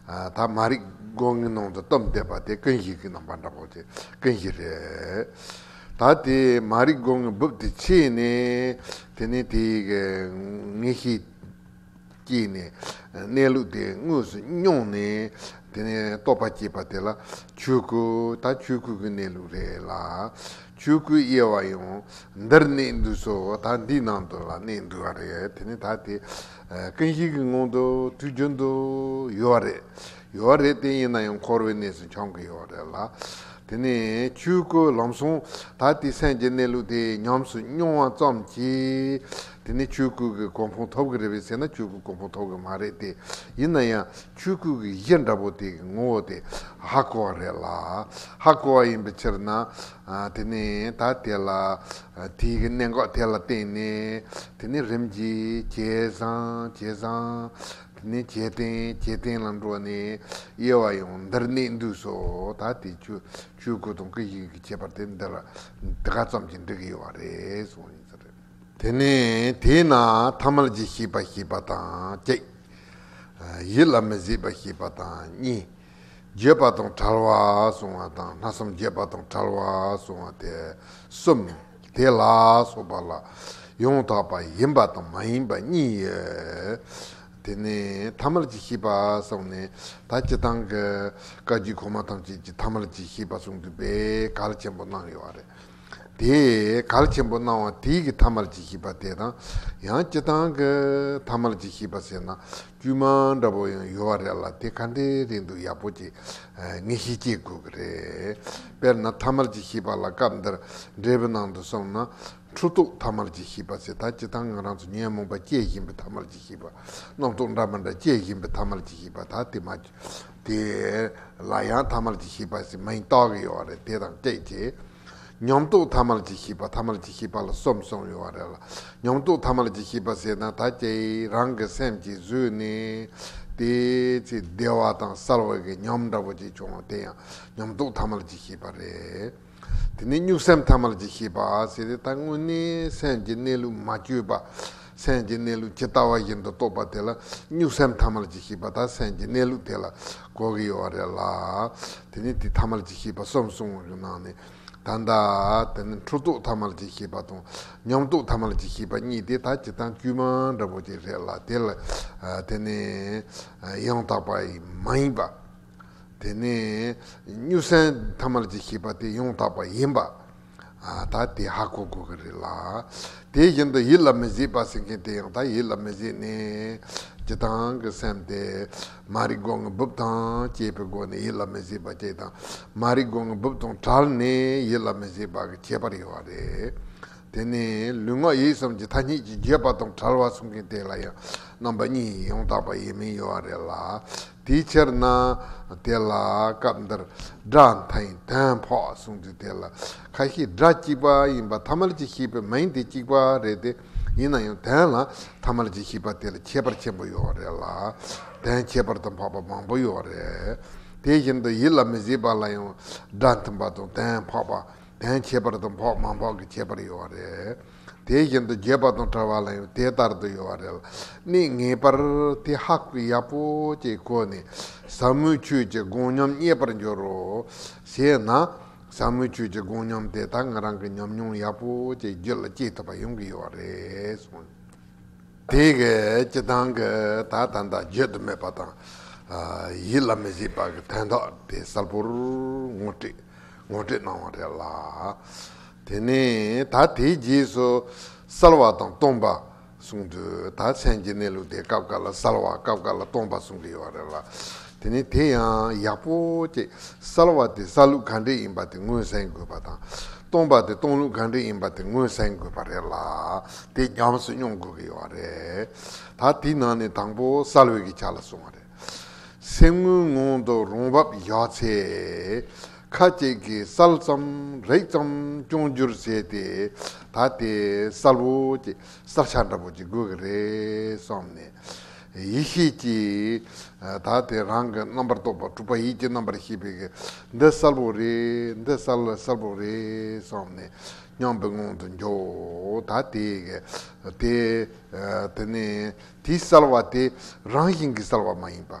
ད་མ་རིག་སྒོ་ལྔའི་ནང་དུ་བཏུམས་བསྡད་པ་དེ་ཀུན་གཞི་གི་རྣམ་པ་འདྲ་པོ་དེ་ཀུན་གཞི་རེད། ད་དེ་མ་རིག་སྒོ་ལྔའི་སྦུབས་དེ་ཕྱེས་ནས་དེ་ནས་དེའི་གི་ངེས་ཤེས་ སྐྱེས་ནས་གནས་ལུགས་དེ་དངོས་སུ་མྱོང་ནས། དེ་ནས་རྟོགས་པ་སྐྱེས་པ་དེ་ལ་ཆོས་སྐུ། ད་ཆོས་སྐུ་གི་གནས་ལུགས་རེད་ལ། ཆོས་སྐུའི་དབྱེ་བ་ཡང་འདིར་གནས་འདུག་སོ། ད་འདིའི་ནང་དུ་ལ་གནས་འདུག་པ་རེད། དེ་ནས་ད་དེ་ཀུན་གཞི་གི་ངང་དུ་དུས་རྒྱུན་དུ་ཡོད་པ་རེད། ཡོད་པ་རེད་དེ། ཡིན་ན་ཡང་འཁོར་བའི་གནས་སུ་འཁྱམས་ཀྱི་ཡོད་པ་རེད་ལ། དེ་ནས་ཆོས་སྐུ་ལམ་སང་ད་དེ་སེམས་ཀྱི་གནས་ལུགས་དེ་ཉམས་སུ་མྱོང་བ་ཙམ་གྱིས། དེ་ནས་ཆོས་སྐུ་གི་གོ་འཕང་ཐོབ་ཀྱི་རེད་པས་ཟེར་ན། ཆོས་སྐུ་གོ་འཕང་ཐོབ་ཀྱི་མ་རེད་དེ། ཡིན་ན་ཡང་ཆོས་སྐུ་གི་གཞི་འདྲ་པོ་དེ་གི་ངོ་བོ་དེ་ཧ་གོ་བ་རེད་ལ། ཧ་གོ་བ་ཡིན་པའི་ཕྱིར་ན། ཨ། དེ་ནས་ད་དེ་ལ། ཨ། དེའི་གི་གནད་འགག་དེ་ལ་བརྟེན་ནས། དེ་ནས་རིམ་གྱིས་ཇེ་བཟང་ཇེ་བཟང་། དེ་ནས་ཇེ་བརྟན་ཇེ་བརྟན་ལ་འགྲོ་ནས། དབྱེ་བ་ཡང་འདིར་གནས་འདུག་སོ། ད་དེ་ཆོས་ཆོས་སྐུ་དང་ཀུན་གཞི་གི་ཁྱད་པར་དེ་འདི་ལ་དེ་ག་ཙམ་གྱིས་འགྲིག་གི་ཡོད་པ་རེད་གསུངས་ཡིན་ས་རེད། དེ་ནས་དེས་ན་ཐ་མལ་གྱི་ཤེས་པ་ཞེས་པ་དང་གཅིག། ཡིད་ལ་མི་བཟོད་པ་ཞེས་པ་དང་གཉིས། བརྗོད་པ་དང་བྲལ་བ་གསུང་བ་དང་། སྣང་སེམས་བརྗོད་པ་དང་བྲལ་བ་གསུང་བ་སྟེ་གསུམ། དེ་ལ་སོགས་པ་ལ་ཡང་དག་པ་ཡིན་པ་དང་མ་ཡིན་པ་གཉིས་ཡོད། དེ་ནས་ཐ་མལ་གྱི་ཤེས་པ་གསུངས་ནས། ད་སྤྱིར་བཏང་གི་བཀའ་བརྒྱུད་གོང་མ་ཐམས་ཅད་ཀྱིས་ཐ་མལ་གྱི་ཤེས་པ་གསུང་དུས་དཔེ་གལ་ཆེན་པོ་གནང་ཡོད་པ་རེད། དེ་གལ་ཆེན་པོ་གནང་བ་དེའི་གི་ཐ་མལ་གྱི་ཤེས་པ་དེ་དང་། ཡང་སྤྱིར་བཏང་གི་ཐ་མལ་གྱི་ཤེས་པ་ཟེར་ན་དཀྱུས་མ་འདྲ་པོ་ཡང་ཡོད་པ་རེད་ལ། དེ་ག་འདྲ་རེད་འདུག་ཡག་པོ་ཅིག་ངེས་ཤེས་སྐྱེ་དགོས་ཀྱི་རེད། དཔེར་ན་ཐ་མལ་གྱི་ཤེས་པ་ལ་སྐབས་འདིར་འགྲེལ་པའི་ནང་དུ་སོང་ན། འཁྲུལ་རྟོག་ཐ་མལ་གྱི་ཤེས་པ་ཟེར། ད་སྤྱིར་བཏང་ང་རང་ཚོ་ཉོན་མོངས་པ་སྐྱེ་བཞིན་པའི་ཐ་མལ་གྱི་ཤེས་པ། རྣམ་རྟོག་འདྲ་མི་འདྲ་སྐྱེ་བཞིན་པའི་ཐ་མལ་གྱི་ཤེས་པ། ད་དེ་མ་དེ་ལ་ཡང་ཐ་མལ་གྱི་ཤེས་པ་ཟེར་མིང་བཏགས་ཀྱི་ཡོད་པ་རེད། དེ་དང་བཅས་ཀྱི། ཉམས་རྟོགས་ཐ་མལ་གྱི་ཤེས་པ། ཐ་མལ་གྱི་ཤེས་པ་ལ་གསུམ་གསུངས་ཡོད་པ་རེད་ལ། ཉམས་རྟོགས་ཐ་མལ་གྱི་ཤེས་པ་ཟེར་ན། ད་ཅི་རང་གི་སེམས་ཀྱིས་བཟོས་ནས་དེའི་ཚེ་བདེ་བ་དང་གསལ་བ་གི་ཉམས་འདྲ་པོ་ཅིག་བྱུང་བ། དེ་ཡང་ཉམས་རྟོགས་ཐ་མལ་གྱི་ཤེས་པ་རེད། དེ་ནས་གཉུག་སེམས་ཐ་མལ་གྱི་ཤེས་པ་ཟེར་ཏེ། ད་དངོས་གནས་སེམས་ཀྱི་གནས་ལུགས་མ་བཅོས་པ། སེམས་ཀྱི་གནས་ལུགས་ཇི་ལྟ་བ་བཞིན་དུ་རྟོགས་པ་དེ་ལ་གཉུག་སེམས་ཐ་མལ་གྱི་ཤེས་པ། ད་སེམས་ཀྱི་གནས་ལུགས་དེ་ལ་གོ་གི་ཡོད་པ་རེད་ལ། དེ་ནས་དེ་ཐ་མལ་གྱི་ཤེས་པ་གསུམ་གསུངས་པའི་ནང་ནས། ད་ལྟ་དེ་ནི་འཁྲུལ་རྟོག་ཐ་མལ་གྱི་ཤེས་པ་དང་ཉམས་རྟོགས་ཐ་མལ་གྱི་ཤེས་པ་གཉིས་དེ་ད་སྤྱིར་བཏང་དཀྱུས་མ་འདྲ་པོ་ཅིག་རེད་ལ། དེ་ལ། ཨ། དེ་ནི་ཡང་དག་པ་མ་ཡིན་པ། དེ་ནས་གཉུག་སེམས་ཐ་མལ་གྱི་ཤེས་པ་དེ་ཡང་དག་པ་ཡིན་པ། ཨ། ད་དེ་ཧ་གོ་དགོས་ཀྱི་རེད་ལ། དེ་བཞིན་དུ་ཡིད་ལ་མི་བཟོད་པ་ཟེར་མཁན་དེ་ཡང་ད་ཡིད་ལ་མི་བཟོད་ནས་སྤྱིར་བཏང་གི་སེམས་དེ་མ་རིག་སྒོ་ངའི་སྦུབས་དང་བཅས་པའི་སྒོ་ནས་ཡིད་ལ་མི་བཟོད་པ་ཅིག་དང་། མ་རིག་སྒོ་ངའི་སྦུབས་དང་བྲལ་ནས་ཡིད་ལ་མི་བཟོད་པ་གི་ཁྱད་པར་ཡོད་པ་རེད། དེ་ནས་ལུས་ངག་ཡིད་གསུམ་གྱི་ཐ་སྙད་ཀྱིས་བརྗོད་པ་དང་བྲལ་བ་གསུང་མཁན་དེ་ལ་ཡང་རྣམ་པ་གཉིས། ཡང་དག་པ་ཡིན་མིན་ཡོད་པ་རེད་ལ། དེའི་ཕྱིར་ན་དེ་ལ་སྐབས་འདིར་སྒྲ་མཐའ་ཡས་དོན་འཕགས་གསུངས་དུས། དེ་ལ་ཁ་ཤས་སྒྲ་གཅིག་པ་ཡིན་པ་ཐ་མལ་གྱི་ཤེས་པའི་མིང་དེ་གཅིག་པ་རེད་དེ། ཡིན་ན་ཡང་དོན་ལ་ཐ་མལ་གྱི་ཤེས་པ་དེ་ལ་ཁྱད་པར་ཆེན་པོ་ཡོད་པ་རེད་ལ། དོན་ཁྱད་པར་དུ་འཕགས་པ་མང་པོ་ཡོད་པ་རེད། དེ་བཞིན་དུ་ཡིད་ལ་མི་བཟོད་པ་ལ་ཡང་སྒྲ་མཐུན་པ་དང་དོན་འཕགས་པ། དོན་ཁྱད་པར་དུ་འཕགས་མ་འཕགས་ཀྱི་ཁྱད་པར་ཡོད་པ་རེད། དེ་བཞིན་དུ་བརྗོད་པ་དང་བྲལ་བ་ལ་ཡང་དེ་ལྟར་དུ་ཡོད་པ་རེད། གནས་ངེས་པར་དེ་ཧ་གོ། ཡག་པོ་ཅིག་གོ་ནས་ཟབ་མོའི་ཆོས་ཀྱི་དགོངས་ཉམས་རྙེད་པར་འགྱུར་རོ་ཞེ་ན། ཟབ་མོའི་ཆོས་ཀྱི་དགོངས་ཉམས་དེ་ད་ང་རང་གི་ཉམས་མྱོང་ཡག་པོ་ཅིག་རྒྱུད་ལ་སྐྱེ་ཐུབ་པ་ཡོང་གི་ཡོད་པ་རེད་གསུངས། དེ་གི་སྤྱིར་བཏང་གི་ད་ད་ལྟ་བརྗོད་དུ་མེད་པ་དང་། ཨ། ཡིད་ལ་མི་བཟོད་པ་གི་དོན་དག་དེ་གསལ་པོར་ངོ་སྤྲོད་ངོ་སྤྲོད་གནང་བ་རེད་ལ། དེ་ནས་ད་དེའི་རྗེས་སུ་གསལ་བ་དང་སྟོང་པ་གསུངས་དུས། ད་སེམས་ཀྱི་གནས་ལུགས་དེ་སྐབས་འགའ་ལ་གསལ་བ། སྐབས་འགའ་ལ་སྟོང་པ་གསུང་གི་ཡོད་རེད་ལ། དེ་ནས་དེ་ཡང་ཡག་པོ་ཅིག་གསལ་བ་དེ་གསལ་ལུགས་ག་འདྲས་ཡིན་པ་དེ་ངོས་ཟིན་དགོས་པ་དང་། སྟོང་པ་དེ་སྟོང་ལུགས་ག་འདྲས་ཡིན་པ་དེ་ངོས་ཟིན་དགོས་པ་རེད་ལ། དེ་ཉམས་སུ་མྱོང་དགོས་ཀྱི་ཡོད་རེད། ད་དེའི་ནང་ནས་དང་པོ་གསལ་བའི་གི་ཆ་ལ་སོང་བ་རེད། སེམས་ངོའི་ངང་དུ་རང་བབས་བཞག་ཚེ། ཁ་ཅིག་གིས་གསལ་ཙམ་རིག་ཙམ་སྐྱོན་བསྒྱུར་བྱས་ཏེ། ད་དེ་གསལ་པོ་ཅིག་གསལ་ཆ་འདྲ་པོ་ཅིག་དགོས་ཀྱི་རེད་བསམ་ནས། ཡིད་ཤེས་ཀྱིས་ད་དེ་རང་གི་རྣམ་པར་རྟོག་པ་དྲུག་པ་ཡིད་ཀྱི་རྣམ་པར་ཤེས་པའི་གི་འདི་གསལ་པོ་རེད། འདི་གསལ་གསལ་པོ་རེད་བསམ་ནས་སྙམ་པའི་ངང་དུ་འཇོག་ད་དེ་གི་དེ་དེ་ནས་དེའི་གསལ་བ་དེ་རང་བཞིན་གྱི་གསལ་བ་མ་ཡིན་པ།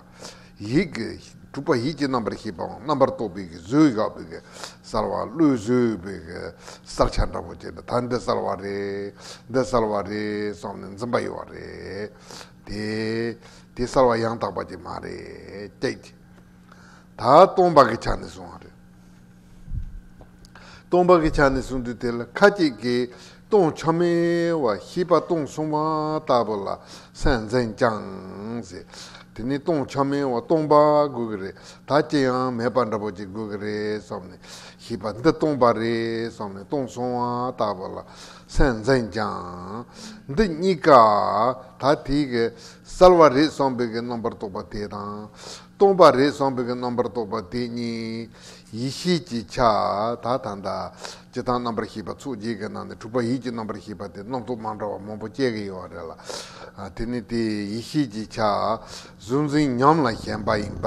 ཡིད་ཀྱི་དྲུག་པ་ཡིད་ཀྱི་རྣམ་པར་ཤེས་པའམ་རྣམ་པར་རྟོག་པའི་གི་བཟོས་བཞག་པའི་གི་གསལ་བ། བློས་བཟོས་པའི་གི་གསལ་ཆ་འདྲ་པོ་ཅིག་ད་འདི་གསལ་བ་རེད། འདི་གསལ་བ་རེད་བསམ་ནས་འཛིན་པ་ཡོད་པ་རེད། དེ་དེ་གསལ་བ་ཡང་དག་པ་ཅིག་མ་རེད་ཅེས། ད་སྟོང་པ་གི་ཆ་ནས་གསུངས་པ་རེད། སྟོང་པ་གི་ཆ་ནས་གསུངས་དུས་དེ་ལ་ཁ་ཅིག་གིས་སྟོང་ཆ་མེད་པ་ཤེས་པ་སྟོང་གསུངས་པ་ལྟ་བུ་ལ་སེམས་འཛིན་ཀྱང་ཟེར། དེ་ནི་སྟོང་ཆ་མེད་པ་སྟོང་པ་དགོས་ཀྱི་རེད། ད་ཅི་ཡང་མེད་པ་འདྲ་པོ་ཅིག་དགོས་ཀྱི་རེད་བསམ་ནས་ཤེས་པ་འདི་སྟོང་པ་རེད་བསམ་ནས་སྟོང་གསུངས་པ་ལྟ་བུ་ལ་སེམས་འཛིན་ཀྱང་། འདི་གཉིས་ཀ་ད་དེ་གི་གསལ་བ་རེད་བསམ་པའི་གི་རྣམ་པར་རྟོག་པ་དེ་དང་། སྟོང་པ་རེད་བསམ་པའི་གི་རྣམ་པར་རྟོག་པ་དེ་གཉིས་ཡེ་ཤེས་ཀྱི་ཆ་ད་ད་ལྟ་སྤྱིར་བཏང་རྣམ་པར་ཤེས་པ་ཚོགས་བརྒྱད་ཀྱི་ནང་ནས་དྲུག་པ་ཡིད་ཀྱི་རྣམ་པར་ཤེས་པ་དེ་རྣམ་རྟོག་མ་འདྲ་བ་མང་པོ་སྐྱེ་གི་ཡོད་རེད་ལ། ཨ། དེ་ནི་དེ་ཡེ་ཤེས་ཀྱི་ཆ་གཟུང་འཛིན་ཉམས་ལ་ཞེན་པ་ཡིན་པ་